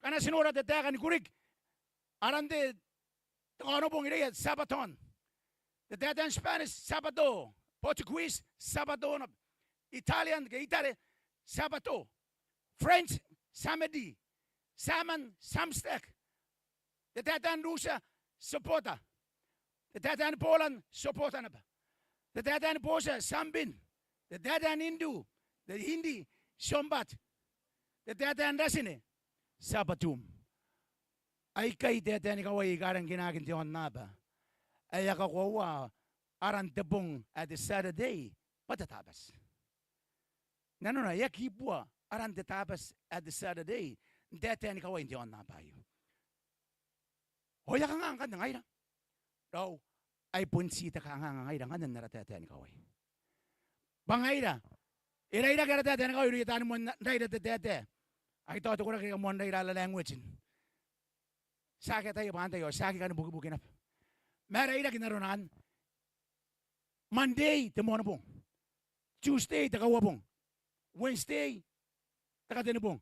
Ngkana ti nora te taeka ni Greek, aran te, te kaonobong irouia Sabaton. Te taetae n Spanish, Sabado. Portuguese, Sabado naba. Italian ke Itare, Sabato. French, samedi. German, Samstag. Te taetae n Russia, Sobota. Te taetae ni Poland, Sobota naba. Te taetae ni Persia, Sambin. Te taetae n Hindu, te Hindi, Sombat. Te taetae n Ratine, Sabatum. Aikai taetae ni kawai aika rang kinaaki n te aonnaba ae a kakoaua aran te bong ae te Saturday bwa te Tabati. Nanona e aki bua aran te Tabati ae te Saturday n taetae ni kawai n te aonnaba aio. Ao e a kanganga ngkanne ngaira? Raou, ai bon ti te kanganga ngaira ngkanne n ara taetae ni kawai. Bwa ngaira, e rairaki ara taetae ni kawai irouia taani moan raira te taetae. Ai tao te koraki aika moan raira ara language. Ti aki ataia bwa antai ao ti aki kan ibukibuki naba. Ma e rairaki n arona anne. Monday te Moanibong. Tuesday te Kauabong. Wednesday te Katenibong.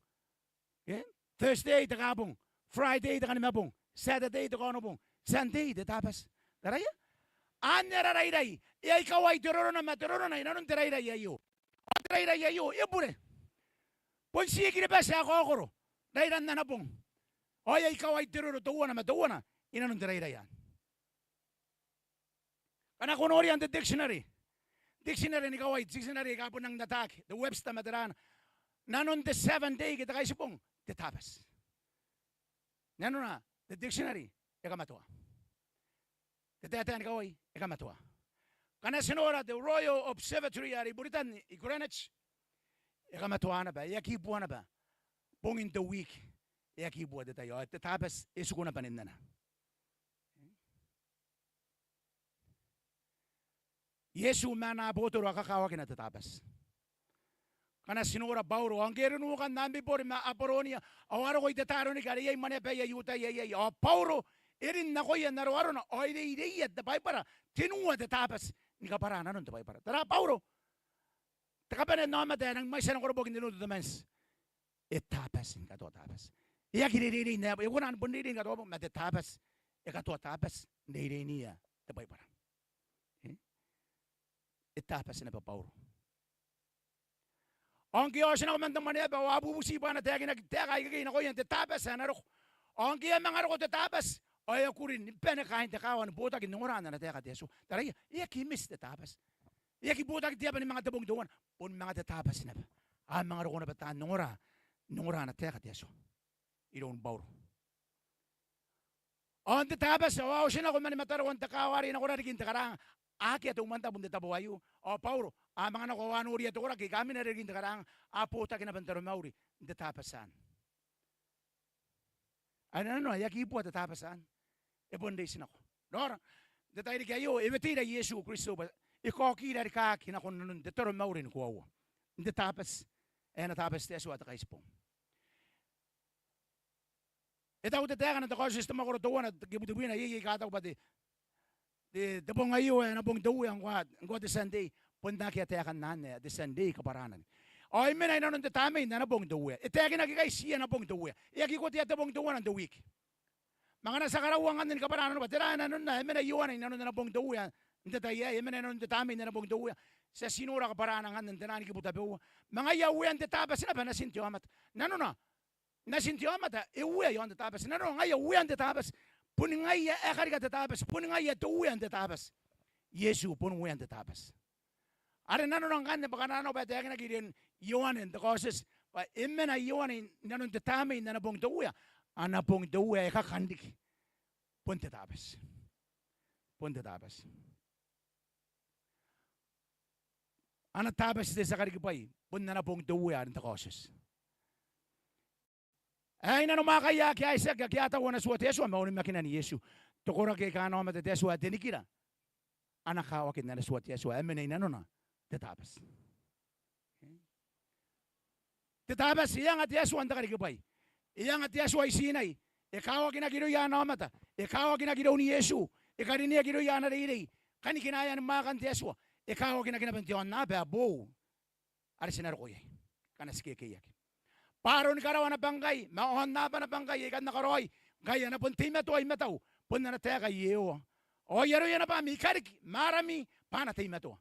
Ke? Thursday te Kaabong. Friday te Kanimabong. Saturday te Kaonobong. Sunday te Tabati. Taraia? Anne ara rairai. E a ikawai te rorona ma te rorona inanon te rairai aio. Ao te rairai aio e bure. Bon ti Kiribati ae kaokoro rairan ana bong. Ao e a ikawai te roro teuana ma teuana inanon te rairai anne. Ngkana ko noria n te dictionary, dictionary ni kawai, dictionary aika bon rang n ataaki, te Webster ma teraana, nanon te Seventh Day ke te Kaitibong te Tabati. Nanona te dictionary e kamatoa. Te taetae ni kawai e kamatoa. Ngkana ti nora te Royal Observatory are i Buritan i Greenwich, e kamatoa naba, e aki bua naba bongin te week, e aki bua te tai ao te Tabati e tiku naba nnena. Iesu ma ana abotoro a kakawakina te Tabati. Ngkana ti nora Bauro, ao ngke e rin nukan Ambibori ma Aboronia, ao a roko i Tetaronike are iai mwaneaba aia I-Iutaia iai, ao Bauro e rin nakoia n aroarona ao e reireia te Baibara tenua te Tabati ni kabwara nanon te Baibara. Tara Bauro, te kabanea n aomata ae e nang mwaiti ana koroboki n te Nu Tetemanti. E Tabati ni katoa Tabati. E aki reirei n ae e kona ni bon reirei ni katoa bong, ma te Tabati e katoa Tabati n reireiniia te Baibara. E? E Tabati naba Bauro. Ao ngke a otinako man te mwaneaba ao a bubuti bwa a na taekinaki taeka ikekei nakoia n te Tabati ae na roko. Ao ngke e a manga roko te Tabati ao e a kuri ni bane kaain te kaawa ni botaki n ongoraan ana taeka te Atua. Taraia, e aki miss te Tabati. E aki botaki te aba ni manga te bong teuana, boni manga te Tabati naba. A manga roko naba taan ongora, n ongora ana taeka te Atua iroun Bauro. Ao n te Tabati ao a otinako mani mataroan te kaawa arei nako rarikin te karaanga. Akea te umwantabu n te tabo aio. Ao Bauro a manga nako ao a noria te koraki aika a mena i rarikin te karaanga. A botaki naba n taromauri n te Tabati anne. Ae nanona e aki bua te Tabati anne. E bon reitinako. Raora, n te tairiki aio e weteira Iesu Kristo bwa e kaokira rikaaki nakon nanon te taromauri ni koaua n te Tabati ae ana Tabati te Atua te Kaitibong. E taku te taeka n te Kaotioti te mwakoro teuana te kibutibwina, iai aika taku bwa te, te, te bong aio ae ana bong te Uea ngkoa, ngkoa te Sunday. Bon akea taekan anne ae te Sunday kabwaranaki. Ao e mena inanon te tamnei n ana bong te Uea. E taekinaki ikai ti ana bong te Uea. E aki kotea te bong teuana n te wiki. Ma ngkana ti a karaua ngkanne ni kabwara nanona bwa tera ae nanona ae e mena Ioane inanon ana bong te Uea n te tai aei, e mena inanon te tamnei n ana bong te Uea. Ti a tii nora kabwarana ngkanne n te naani kibu tabeua. Ma ngaia uean te Tabati naba natin te aomata. Nanona natin te aomata e uea iaon te Tabati. Nanona ngaia uean te Tabati. Boni ngaia ae karika te Tabati. Boni ngaia te Uea n te Tabati. Iesu bon uean te Tabati. Are nanona ngkanne bwa kananona bwa e taekinaki iroun Ioane n te Kaotioti bwa e mena Ioane inanon te tamnei n ana bong te Uea. Ana bong te Uea ae kakan riki bon te Tabati. Bon te Tabati. Ana Tabati te tia karikibwai bon ana bong te Uea are n te Kaotioti. Ae i nanomwakaia ake a itiaki, ake a tau ana tua te Atua ma onimakinan Iesu. Te koraki aika ana aomata te Atua ae te nikira, ana kawakin ana tua te Atua ae mena i nanona te Tabati. Te Tabati e anga te Atua n te karikibwai. E anga te Atua i Tinai. E kawakinaki irouia ana aomata. E kawakinaki iroun Iesu. E karineaki irouia ana reirei. Kanikinaean mwaakan te Atua. E kawakinaki naba n te aonnaba ae boou are ti na roko iai ngkana ti kekeiaki. Bwa aroni karawa naba ngkai ma aonnaba naba ngkai aika a na karaoi ngkai a na bon teimatoa i matau, bon ana taeka Iehova. Ao ai aroia naba ami kariki ma arami bwa a na teimatoa.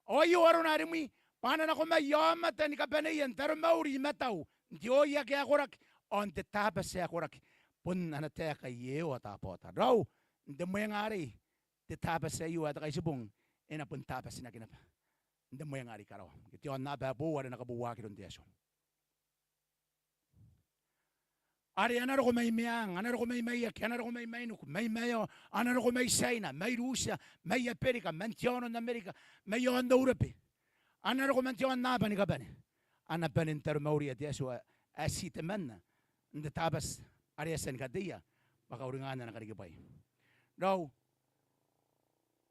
Ao aio arona ae rimwi, bwa a na nako mai aomata ni kabaneia n taromauri i matau n te oi ake a koraki ao n te Tabati ae koraki, bon ana taeka Iehova Tabaota. Raou, n te mwenga arei, te Tabati aio ae te Kaitibong e na bon Tabatinaki naba n te mwenga are i karawa, ke te aonnaba ae boou are e na kabouaki iroun te Atua. Are a na roko mai meang, a na roko mai maiaki, a na roko mai mainiku, mai maeao, a na roko mai Tiaina, mai Rutia, mai Aberika, man te aono n Amerika, mai aon Eurobe. A na roko man te aonnaba ni kabane. A na bane n taromauria te Atua ae ti temanna n te Tabati are e a tia ni kateia bwa kauringan ana karikibwai. Raou,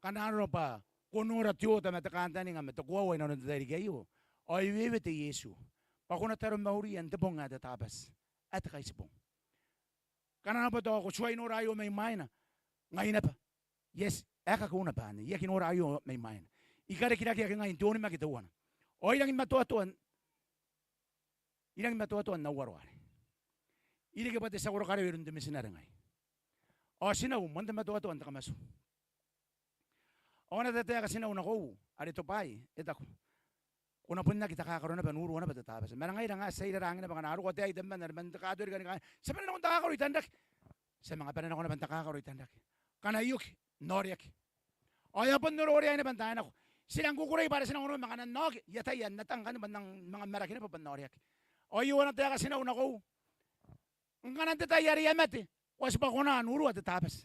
ngkana arona bwa ko nora te oota ma te kantaninga ma te koaua i nanon te tairiki aio, ao e wewete Iesu bwa ko na taromauria n te bong ae te Tabati ae te Kaitibong. Ngkana arona bwa tao ko tuai nora aio mai mwaina, ngai naba, yes, ae kakoaua naba anne, I aki nora aio mai mwaina. I karikirakeaki ngai n te onimaki teuana. Ao I rangi matoatoa n I rangi matoatoa n au aro arei. I reke bwa te tia korokarewe iroun te mitinare ngai. Ao tinau moan te matoatoa n te kamatu. Ao ana tataeka tinau nakoiu are Tobai, e taku, ko na bon aki takakaro naba n urua naba te Tabati. Ma ngaira ngkai ti a ira rangi naba ngkana a roko ataei temanna are man te Katorika ni kangai, ti a bane nako n takakaro i Tanrake. Ti a manga bane nako naba n takakaro i Tanrake. Ngkana I oki, n na oreaki. Ao e a bon ororeai naba n taai nako. Ti rangi ni kukurei bwa are ti nako naba ngkana n na oki, I ataia n na tang ngkanne bwa N nang manga maraki naba bwa N na oreaki. Ao aio ana taeka tinau nakoiu. Ngkana n te tai are I a mate, ko a tibwa kona n urua te Tabati.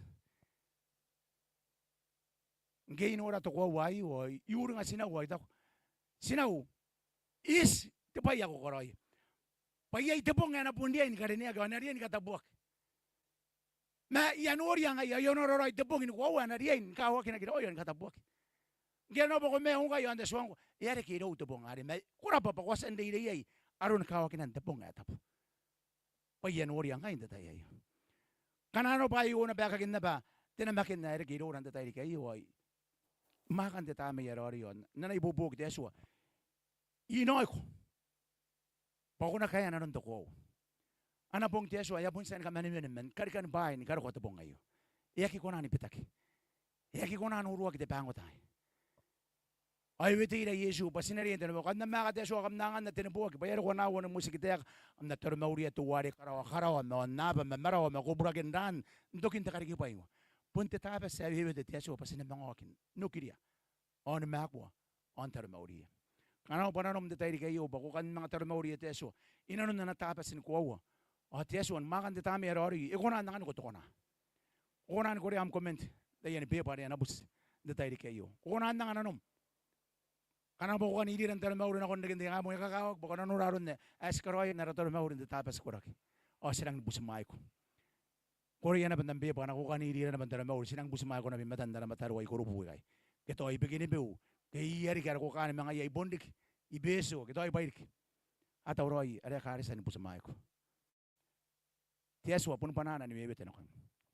Ngke I nora te koaua aio ao I uringa tinau ao I taku, tinau, iti te bwai ae ko karaoia. Bwa iai te bong ae na bon riai ni karineaki ao e na riai ni katabuaki. Ma I a noria ngai ao I a nora raoi te bong ni koaua ae na riai ni kawakinaki raoi ao ni katabuaki. Ngke arona bwa ko maiu ngkai ao n te tua ngkoa, e a reke irou te bong arei, ma ko rabwa bwa ko a tia n reirei iai aroni kawakinan te bong ae tabu. Bwa I a noria ngai n te tai aio. Ngkana arona bwa aio naba aekakin naba te namakin ae reke iroura n te tairiki aio, ao I mwaakan te Tamnei ae Raoiroi ao n ana ibuobuoki te Atua, I naoiko bwa ko na kaea nanon te koaua. Ana bong te Atua e a bon tia ni kamanemane man karikan bwaai ni karokoa te bong aio. E aki kona ni bitaki. E aki kona n uruaki te bangota aei. Ao e weteira Iesu bwa ti na riai n taromauri. Kam na maaka te Atua, kam na anganna te neboaki, bwa e a roko ana aoa ni motikitaeka. Kam na taromauria teuare karawa, karawa ma aonnaba ma marawa ma koburaki n raan n tokin te karikibwai. Bon te Tabati ae wewete te Atua bwa ti na manga oki n okiria, ao ni maakua, ao n taromauriia. Ngkana arona bwa nanom n te tairiki aio bwa ko kan manga taromauria te Atua i nanon ana Tabati ni koaua, ao te Atua ni mwaakan te Tamnei ae Raoiroi e kona n anganiko te kona. Ko kona ni korea am comment n taiani beeba are a na buti n te tairiki aio. Ko kona n anga nanom. Ngkana arona bwa ko kan irira n taromauri nakon reken te ingabong, e kakawaki bwa ko na nora aron ae ti karaoia n ara taromauri n te Tabati koraki. Ao ti rangi ni butimwaiko. Korea naba n am beeba ngkana ko kan irira naba n taromauri, ti rangi ni butimwaiko naba i matan ara mataroa i Korobu ikai. Ke tao i Bikenibeu, ke i ia riki are ko kaan manga iai, i Bonriki, i Betio, ke tao i Bairiki. A tauraoi are e karetia ni butimwaiko. Te Atua boni bwanaana ni wewete nakoim.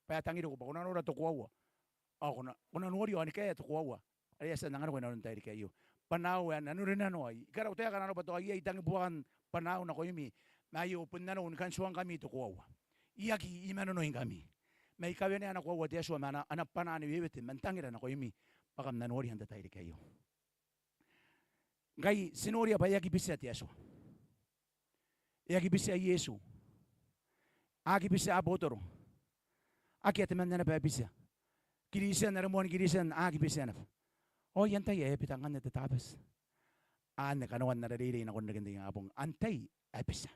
Bwa e tangiriko bwa ko na nora te koaua. Ao ko na, ko na noria ao ni kaea te koaua are e a tia n anganiko i nanon te tairiki aio. Bwanaau ae nanorinanoa. I karautaeka ngkana arona bwa tao iai tangibuakan bwanaau nakoimi. Ma aio bon nanou ni kan tuangkami te koaua. I aki imanonoi ngkami. Ma I kawenea ana koaua te Atua ma ana, ana bwanaa ni wewete man tangira nakoimi. Bwa kam na noria n te tairiki aio. Ngkai ti noria bwa e aki bitia te Atua. E aki bitia Iesu. A aki bitia abotoro. Akea temanna naba ae bitia. Kiritian are moan Kiritian a aki bitia naba. Ao ai antai ae bita ngkanne te Tabati? Anne kanoan ara reirei nakon reken te ingabong. Antai ae bitia?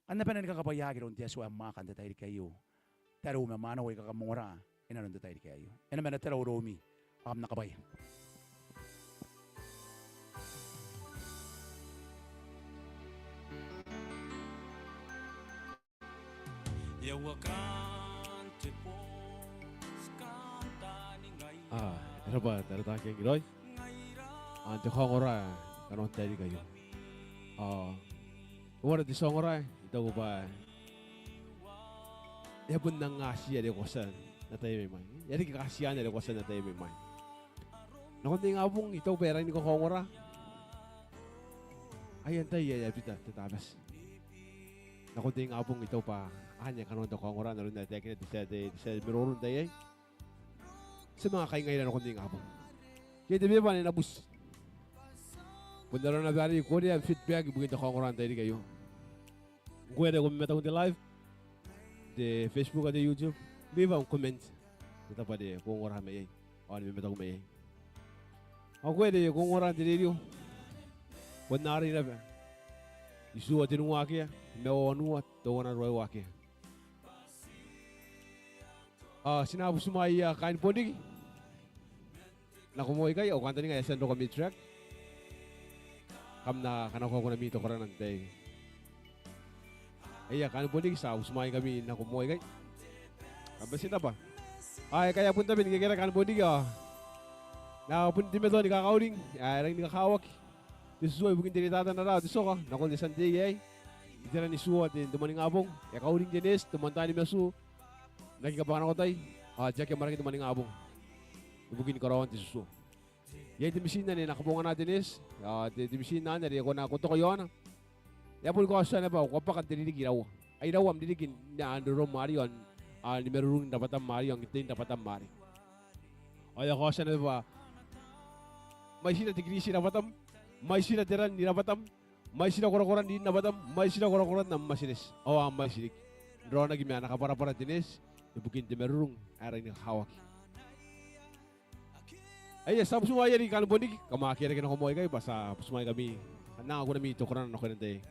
Kam na bane ni kakabwaiaaki iroun te Atua ae mwaaka n te tairiki aio. Tariu ma mwaneu aika kam ongora i nanon te tairiki aio. E na mena te rau iroumi. Ao kam na kabwaia. A, e rabwa Taratakiang Kiroi. Ao n te kaongora kanoan te tairiki aio. A, e uara te tia ongora, I taku bwa e a bon nang ati are ko a tia n ataia mai mwaina. E a riki katiana are ko a tia n ataia mai mwaina. Nakon te ingabong I taku bwa e rangi ni kakaongora. Ai antai ae e a bita te Tabati? Nakon te ingabong I taku bwa anne kanoan te kaongora n aron ae taekina te tia, te tia maroro n tai aei. Ti a manga kaingaira nakon te ingabong. Iai te beba ane e na buti. Bon arona naba arei, korea am feedback ibukin te kaongora n tairiki aio. Ngkoe are ko mamataku n te live, te Facebook ao te YouTube, leave am comment n te tabo are ko ongora mai iai ao ni mamataku mai iai. Ao ngkoe are ko ongora n te rerio, bon arei naba, itiua tenua akea, nimaua wanua, teuana ruaiwa akea. A, ti na butimwaeia kaain Bonriki nako moa ikai, ao kantaninga e a tia n roko ami track. Kam na kanakoa kunami te korana n te tai aei. Aia kaain Bonriki, ti a butimwaeingkami nako moa ikai. Kam bati n rabwa. Ao e kaea bon tabe ni kekerei kaain Bonriki, ao n na bon teimatoa ni kakauring ae e rangi ni kakawaki te tutuo ibukin te reitataraa ao te tioka nakon te Sunday aei. Iteran itiua n te, te moaningabong, e kauring te neeti, te moan taani matu, n aki kabwaka nako tai, ao te aki amwarake n te moaningabong ibukin karaoan te tutuo. Iai te mitin ane e na kabongana te neeti, ao te, te mitin anne are ko na, ko toka iaona, e a boni kaotia naba bwa ko kabwaka n te ririki iraua. Ai iraua am ririki n, n rorom arei, ao n, ao ni marurung n rabwatam arei, ao n tein rabwatam arei. Ao e a kaotia naba bwa mwaitira te kiriti i rabwatam, mwaitira te ran i rabwatam, mwaitira korakoran riin rabwatam, mwaitira korakoran am matireti ao am maiti riki, n raonaki ma ana kabwarabwara te neeti ibukin te marurung ae rangi ni kakawaki. Aia, ti a butimwaeia riki kaain Bonriki, kam a kerake nako moa ikai bwa ti a butimwaeingkami. Kam na anga kunami te korana nakoira n te tai aei.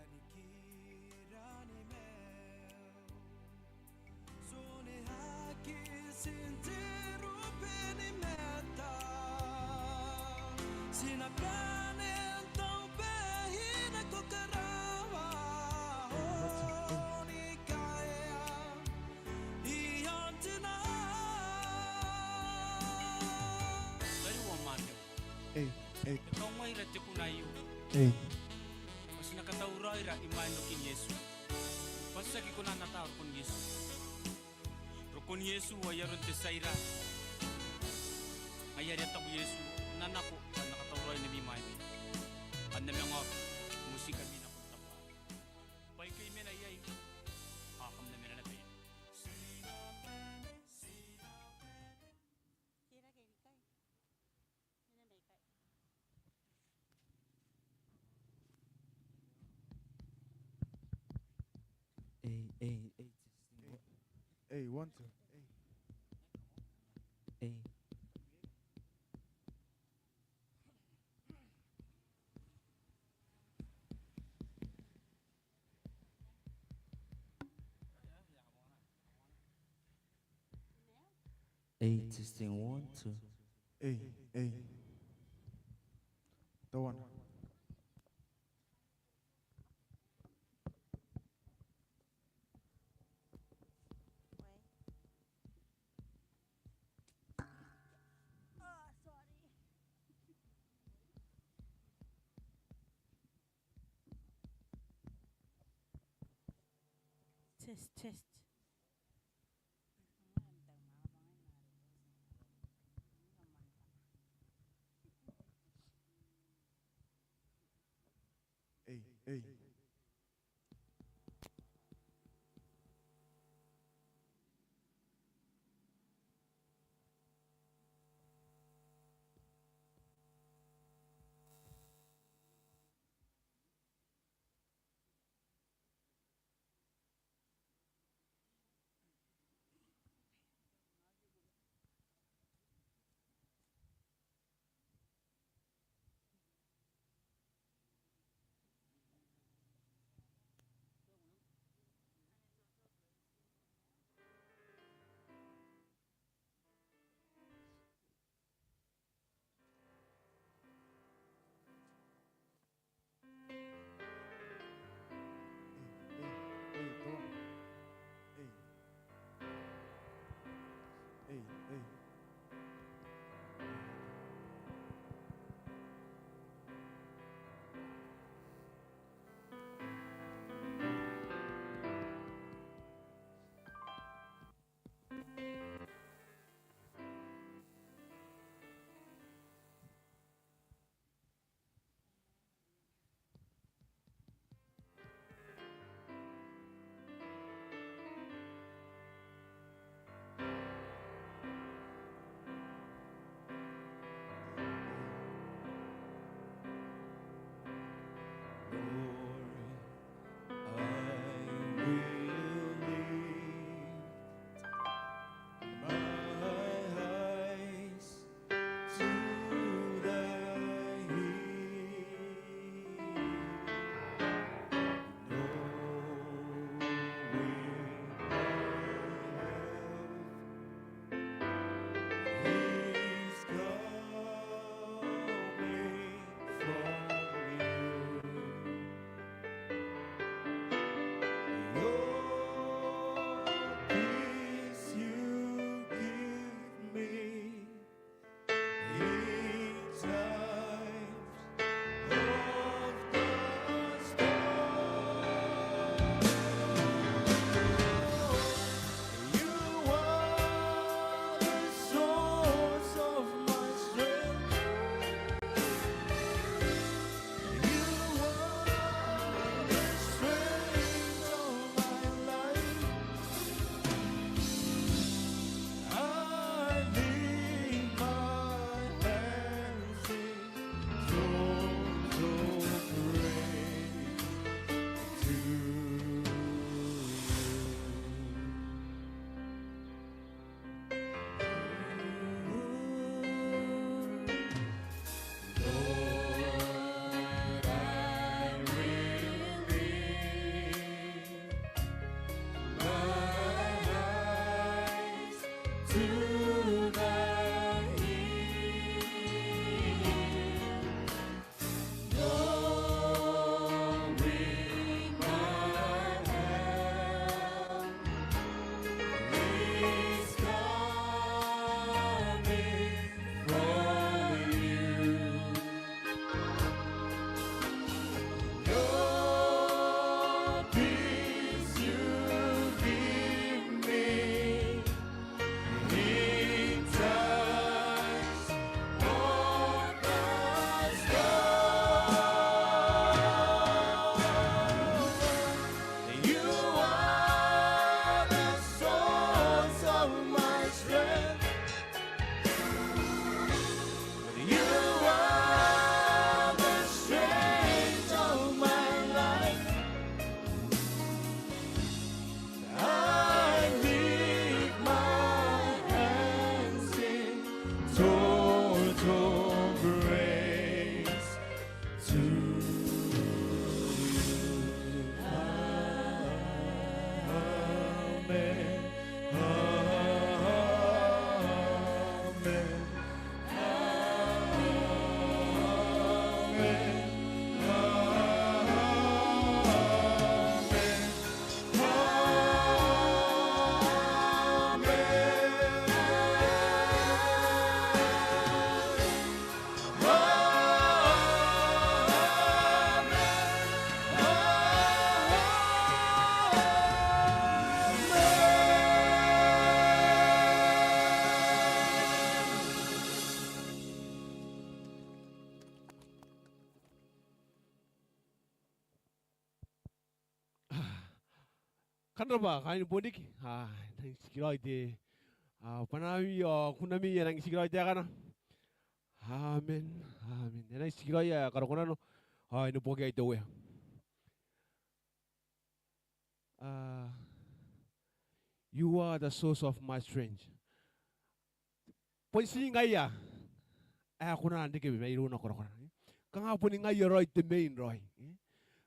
Tariu ao mwaneu. Ei, ei. Te kaungaira te kuna aio. Ei. Bwa ti na katauraoira imwain rokin Iesu. Bwa ti aki kona n ata rokon Iesu. Rokon Iesu ai aron te tia ira. Ngaia are e taku Iesu, N na nako bwa N na katauraoi nami imwaimi. Bwa N na manga oki, N na uotingkami nakon tabuai. Bwa ike I mena iai, ao kam na mena naba iai. Ei, ei, ei, testing. Ei, one, two. Ei. Ei. Ei, testing, one, two. Ei, ei. Teuana. Test, test. Ei, ei. Kam rabwa kaain Bonriki. A, e nang tikiraoi te, a, bwanami ao kunami, e nang tikiraoi taekana. Amen, amen. E nang tikiraoi ae karokoa nano ao e neboaki iai te Uea. A, you are the source of my strength. Bon ti ngaia ae kona n reke mairouna korakorana. Kanga boni ngaia raoi te main raoi.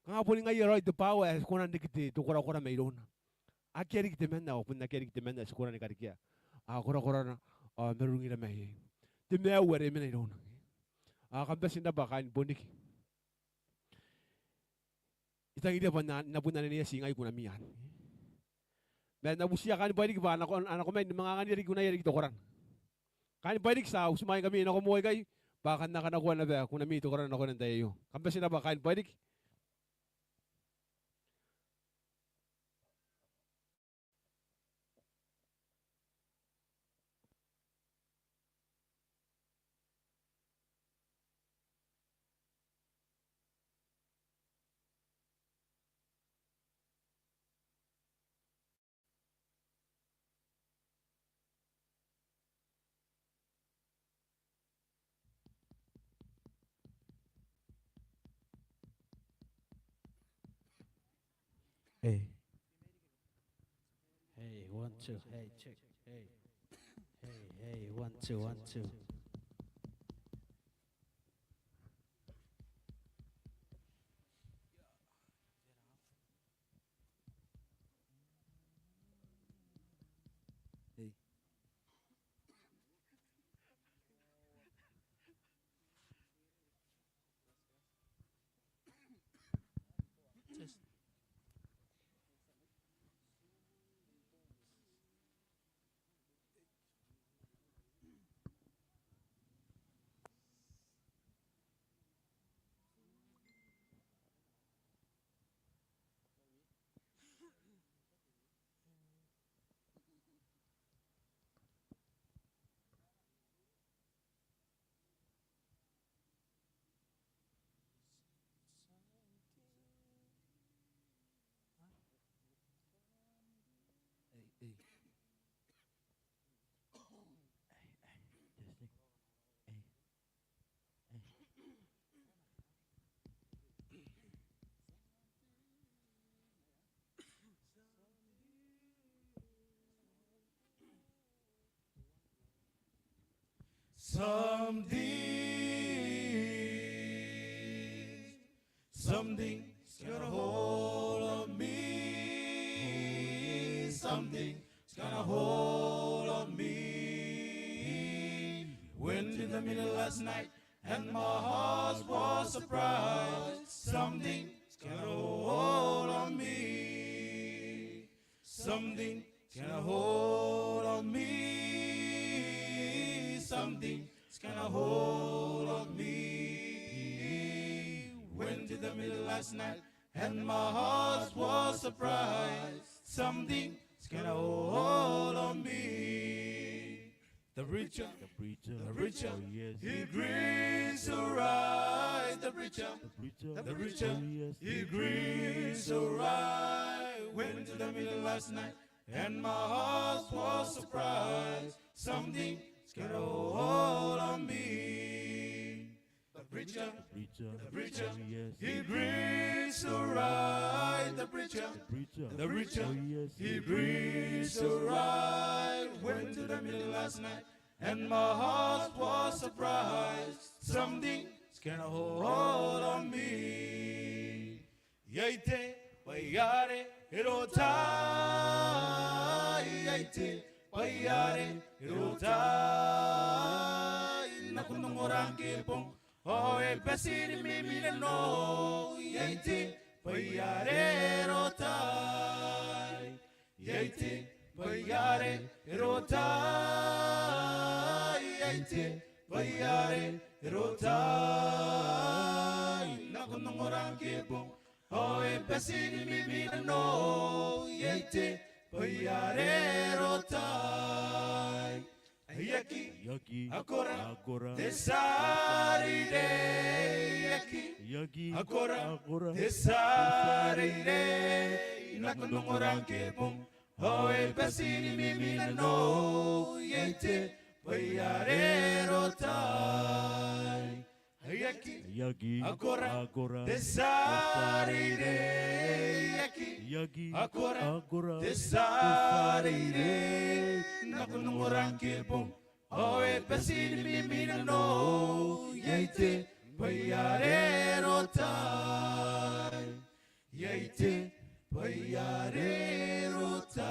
Kanga boni ngaia raoi te power ae kona n reke te, te korakora mairouna. Akea riki temanna, ao bon akea riki temanna ae ti kona ni karekea, a, korakorana ao marurungira mai iai. Te maiu are e mena irouna. A, kam bati n rabwa kaain Bonriki. I tangiria bwa N na, N na bon anenea ti ngai kunami anne. Ma N na butiia kaain Bairiki bwa a nako, a nako mai ni manga anganira riki kunaia riki tokorana. Kaain Bairiki, ti a uti mai ngkami nako moa ikai bwa kam na kanakoa naba kunami tokorana nakoina n te tai aio. Kam bati n rabwa kaain Bairiki. Hey. Hey, one, two. Hey, check. Hey. Hey, hey, one, two, one, two. Hey. Test. Hey, hey. Hey, hey. Testing. Hey. Something, something's got a hold on me. Something It's got a hold on me. Went in the middle last night and my heart was surprised. Something's got a hold on me. Something's got a hold on me. Something's got a hold on me. Went in the middle last night and my heart was surprised. Something's got a hold on me. The preacher, the preacher, the preacher, oh, yes, he greets the right. The preacher, the preacher, the preacher, oh, yes, he greets the right. Went to the middle last night, and my heart was surprised. Something's got a hold on me. The preacher, the preacher, the preacher, oh, yes, he greets the right. The preacher, the preacher, the preacher, oh, yes, he greets the right. Went to the middle last night, and my heart was surprised. Something's got a hold on me. Iai te bwai are e rota, iai te bwai are e rota. I nako n ongora ngke bong, ao e bati ni mimi nano. Iai te bwai are e rota, iai te bwai are e rota, iai te bwai are e rota. I nako n ongora ngke bong, ao e bati ni mimi nano. Iai te bwai are e rota. Aki, aki, akora, akora, te tia rire. Aki, Akora te tia reirei, e nako n ongora ngke bong, ao e bati ni mimi nanou, iai te bwai are e rotai. Akora te tia reirei, akora te tia reirei, e nako n ongora ngke bong, ao e bati ni mimi nanou, iai te bwai are e rotai. Iai te bwai are e rotai.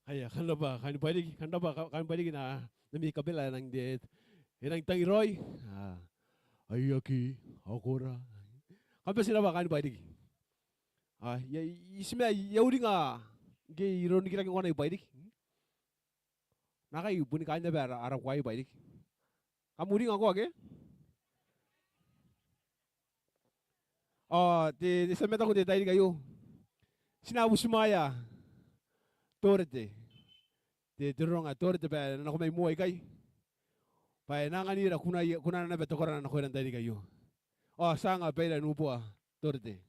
Aia, kam rabwa kaain Bairiki, kam rabwa kaain Bairiki n ami kabela, e nang te, e nang tangiraoi. Aia, akora. Kam bati n rabwa kaain Bairiki. Iai, iai, iai, I uringa ngke I roroko n rikirake ngkoa i Bairiki. Naakai boni kaain naba ara, ara kuai i Bairiki. Kam uringa ngkoa ke? Ao te, te tia mataku n te tairiki aio, ti na butimwaea Torete. Te, te roroanga Torete bwa e na nako mai moa ikai, bwa e na anganira kunai, kunana naba te korana nakoira n tairiki aio. Ao ti a anga baira n uboa Torete.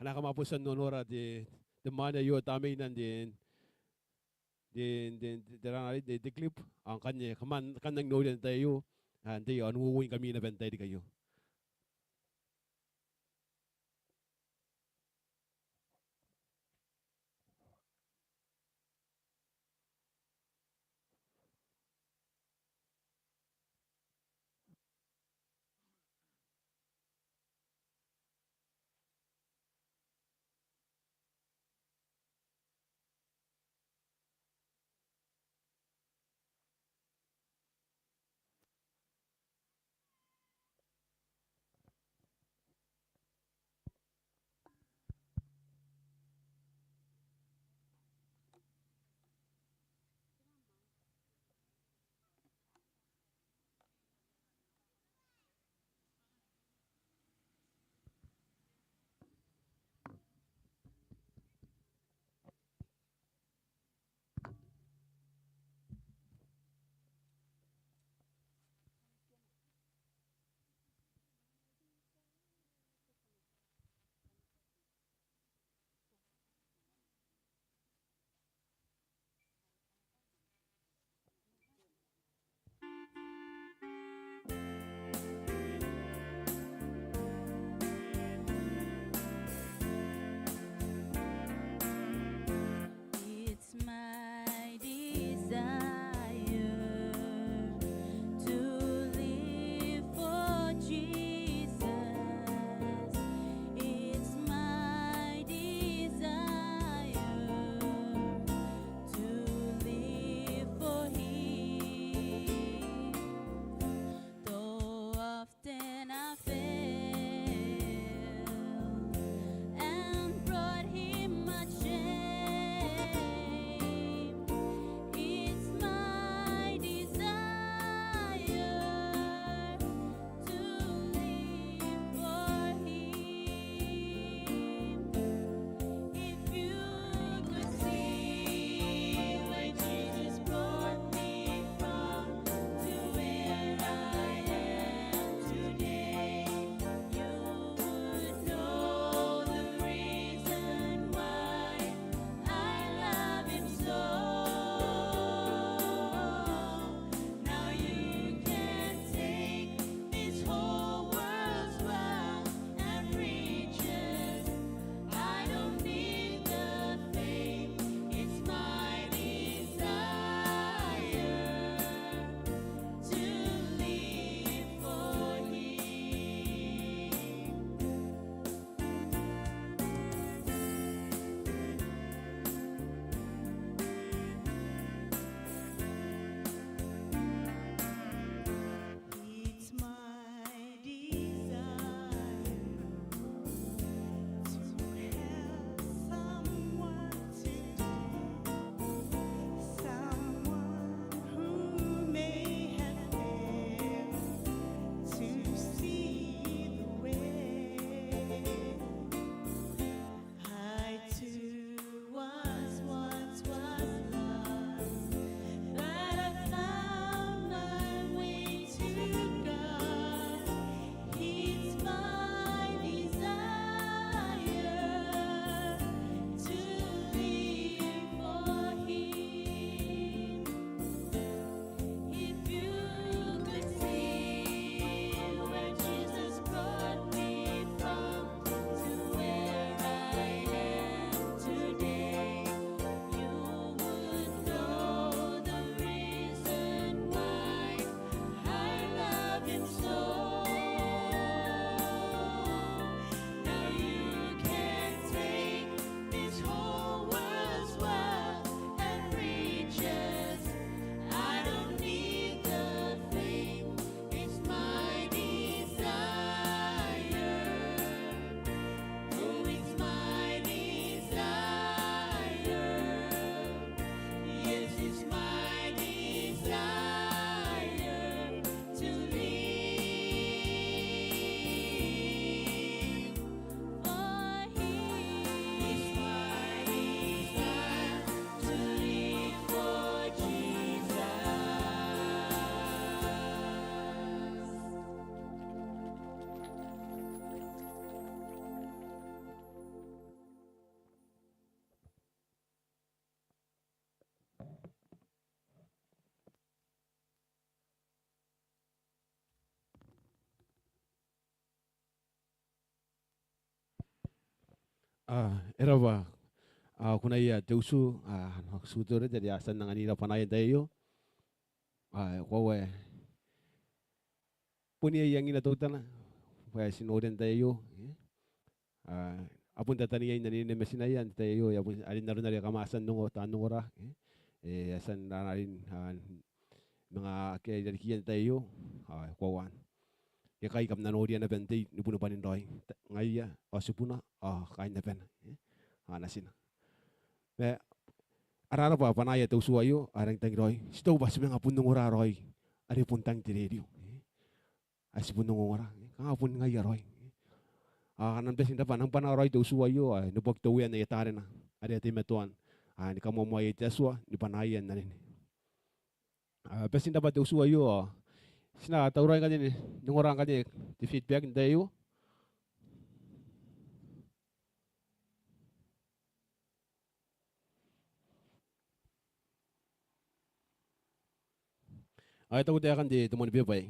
Ana kamabotian nonora te, te mwaane aio, tamneina n te, te, te, te, te rana are te, te clip, ao ngkanne kam a kan nang noria n te tai aio, ao n te, ao n uouingkami naba n tairiki aio. A, e raba, a, kunaia te utu, a, n te utu are a tia n anganira bwanaia n tai aio. A, e koaua bon iai angina teutana bwa ti noria n tai aio, e. A, a bon tataniai n anene matinaia n tai aio, e a bon, are n aron are kam a tia n ongo, taan ongora, e. E, a tia n rarain, a, manga akea irarikiia n tai aio, a, e koaua. E kai kam na noria naba n tei ni bunibwanin raoi. Ngaia, ao tibuna, ao kaain abana, e. A, natina. Ma, a rarabwa bwanaia te utu aio, a rangi n tangi raoi. Ti taku bwa ti manga bon ongora raoi, are bon tang te rerio, e. A ti bon ongongora, e, kanga bon ngaia raoi. A, kam na bati n raba, N nang bwana raoi te utu aio, a, ni boki te Uea n aia tarena, are a teimatoa, a, ni kamoamoaia te Atua, ni bwanaia n anene. A, bati n raba te utu aio, a, ti na tauraoi ngkanne, n ongora ngkanne, te feedback n tai aio. Ao e taku taekan te, te moan beba aei.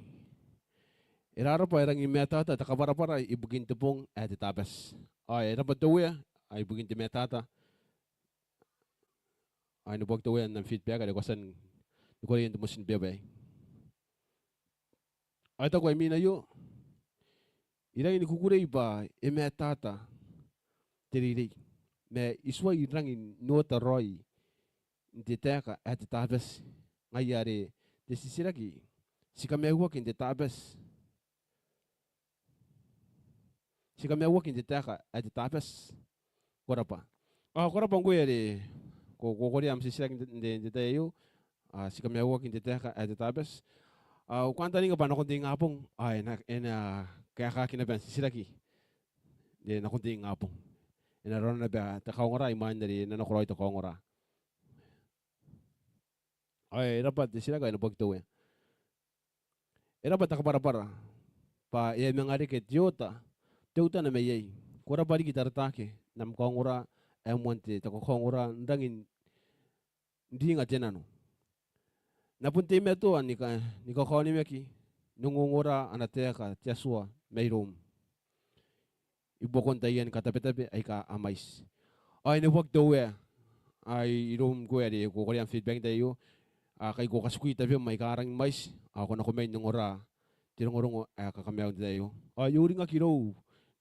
E rarabwa, e rangi ni matata te kabwarabwara ibukin te bong ae te Tabati. Ao e raba te Uea, a, ibukin te matata. Ao ni boki te Uea n am feedback are ko a tia ni koreia n te moan beba aei. Ao e taku ae imwin aio, I rangi ni kukurei bwa e matata te reirei. Ma I tuai rangi n ota raoi n te taeka ae te Tabati. Ngaia are te titiraki, ti kamaiuaki n te Tabati. Ti kamaiuaki n te taeka ae te Tabati. Ko rabwa. Ao ko rabwa ngkoe are ko, ko korea am titiraki n te, n te, n te tai aio. A, ti kamaiuaki n te taeka ae te Tabati. Ao au kantaninga bwa nakon te ingabong, a, e na, e na kaekaki naba n titiraki. N te, nakon te ingabong. E na raona naba te kaongora, imwain are e na nakoraoi te kaongora. Ao e raba te titiraki, ao e na boki te Uea. E raba te kabwarabwara, bwa e a manga reke te ota teutana mai iai. Ko rabwa riki Tarataake, n am kaongora ae moan te, te kakaongora n rangi n ringa te nano. N na bon teimatoa ni ka, ni kakaonimaki, n ongongora ana taeka te Atua mairoum. I buakon taian katabetabe aika a mwaiti. Ao e na boki te Uea, a, iroum ngkoe are ko korea am feedback n tai aio, a, kai ko katikui tabem aika rangi ni mwaiti, ao ko nako mai n ongora te rongorongo ae kakamaiu n tai aio. Ao I uringaki irou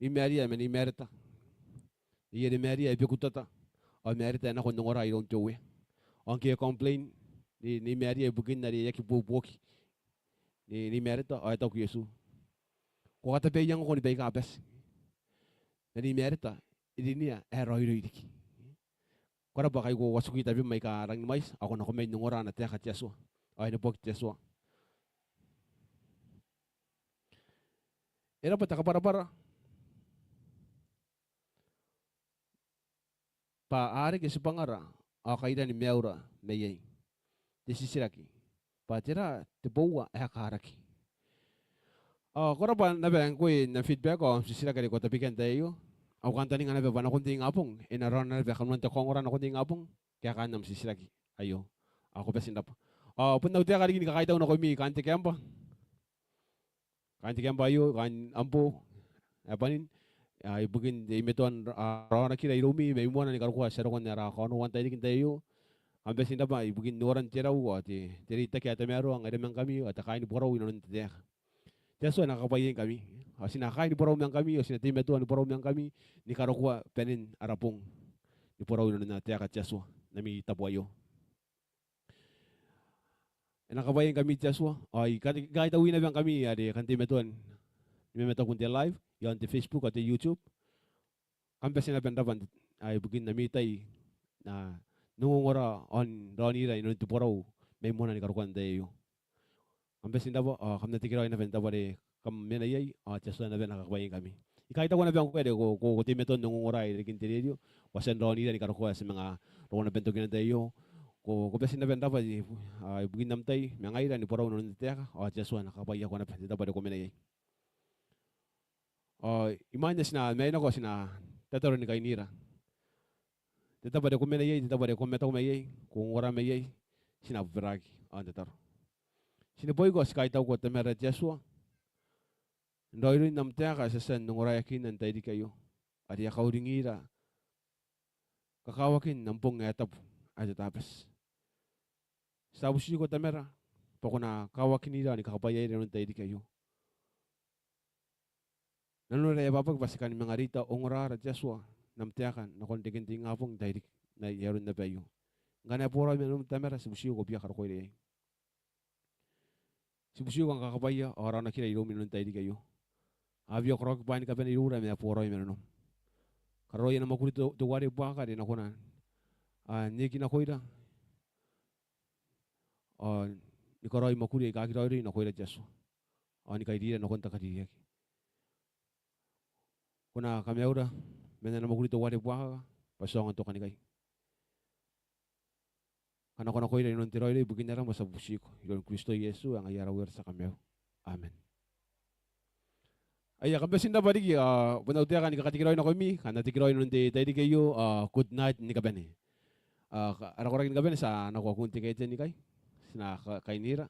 Nei Maria ma Nei Mareta. Nei are Maria e beku tota, ao Mareta e nako n ongora iroun te Uea. Ao ngke e complain Nei, Nei Maria ibukin are e aki buobuoki Nei, Nei Mareta, ao e taku Iesu, ko katabeiangako ni baika bati. Ma Nei Mareta, e rinia ae raoiroi riki. Ko rabwa kai ko katikui tabem aika rangi ni mwaiti, ao ko nako mai n ongora ana taeka te Atua. Ao e na boki te Atua. E raba te kabwarabwara, bwa a reke tibwangara ao kairan maiura mai iai. Te titiraki, bwa tera te boua ae karaki? Ao ko rabwa naba ngkoe n am feedback ao am titiraki are ko tabekia n tai aio. Au kantaninga naba bwa nakon te ingabong e na raona naba kanoan te kaongora nakon te ingabong kaekaan am titiraki aio. Ao ko bati n rabwa. Ao bon au taeka riki ni kakaitau nakoimi kaain te kaembwa. Kaain te kaembwa aio, kaain Ambo ae bwanin, a, ibukin teimatoan, a, raonakira iroumi mai moana ni karokoa tia roko n ara kaonoua n tai riki n tai aio. Kam bati n rabwa ibukin noran te rau ao te, te reitaki ae tamaroa ngaira ma ngkami ao te kaaini borau inanon te taeka. Te Atua e na kakabwaiaingkami. Ao ti na kaaini borau ma ngkami, ao ti na teimatoa ni borau ma ngkami ni karokoa banen ara bong ni borau inanon ana taeka te Atua n ami tabo aio. E na kakabwaiaingkami te Atua, ao I ka, I kaitaui naba ngkami are kam teimatoa ni mamataku n te live iaon te Facebook ao te YouTube. Kam bati naba n rabwa n, a, ibukin ami tai n ongongora ao n raonira inanon te borau mai moana ni karokoa n tai aio. Kam bati n rabwa, ao kam na tekeraoi naba n tabo are kam mena iai, ao te Atua naba e na kakabwaiaingkami. I kaitaua naba ngkoe are ko, ko, ko teimatoa n ongongora irarikin te rerio, bwa ti a raonira ni karokoa ti a manga roko naba n tokina n tai aio. Ko, ko bati naba n rabwa, a, ibukin am tai ma ngaira ni borau inanon te taeka, ao te Atua e na kakabwaiakoa naba n te tabo are ko mena iai. Ao imwain ae ti na maenako ao ti na tataro ni kainira. Te tabo are ko mena iai, te tabo are ko mataku mai iai, ko ongora mai iai, ti na bobaraaki ao n tataro. Ti neboiko ao ti kaitauko Tamara te Atua n raoiroin am taeka ae ti a tia n ongoraeakinna n tai riki aio, are e a kauringira kakawakin am bong ae tabu ae te Tabati. Ti a butiko Tamara bwa ko na kawakinira ao ni kakabwaiaira inanon te tairiki aio. Nanora e ababaki bwa ti kan manga reita ongorara te Atua n am taeka nakon reken te ingabong n tairiki n ai aron naba aio. Ngkana e boraoi ma nanom Tamara, ti butiko ko bia karokoira iai. Ti butiko ko kakabwaia ao raonakira iroum inanon te tairiki aio. A bia karaoaki bwaai ni kabane iroura ma e boraoi ma nanom. Kararoa ana mwakuri te, teuare buaka are e na kona n eki nakoira ao ni karaoi mwakuri aika aki raoiroi nakoira te Atua ao ni kairira nakon te kaririaki. Ko na kamaiura man ana mwakuri teuare buaka bwa ti aonga n tokanikai. Kanakonakoira inanon te raoiroi ibukin aram, ao ti a butiko iroun Kristo Iesu ae ngaia ara Uea ao ara tia Kamaiu. Amen. Aia, kam bati n rabwa riki, ao bon au taeka ni kakatekeraoi nakoimi, kam na tekeraoi inanon te tairiki aio, ao good night ni kabane. Ao ara koraki ni kabane ti a nako akun te keten ikai, ti na ka-, kainira.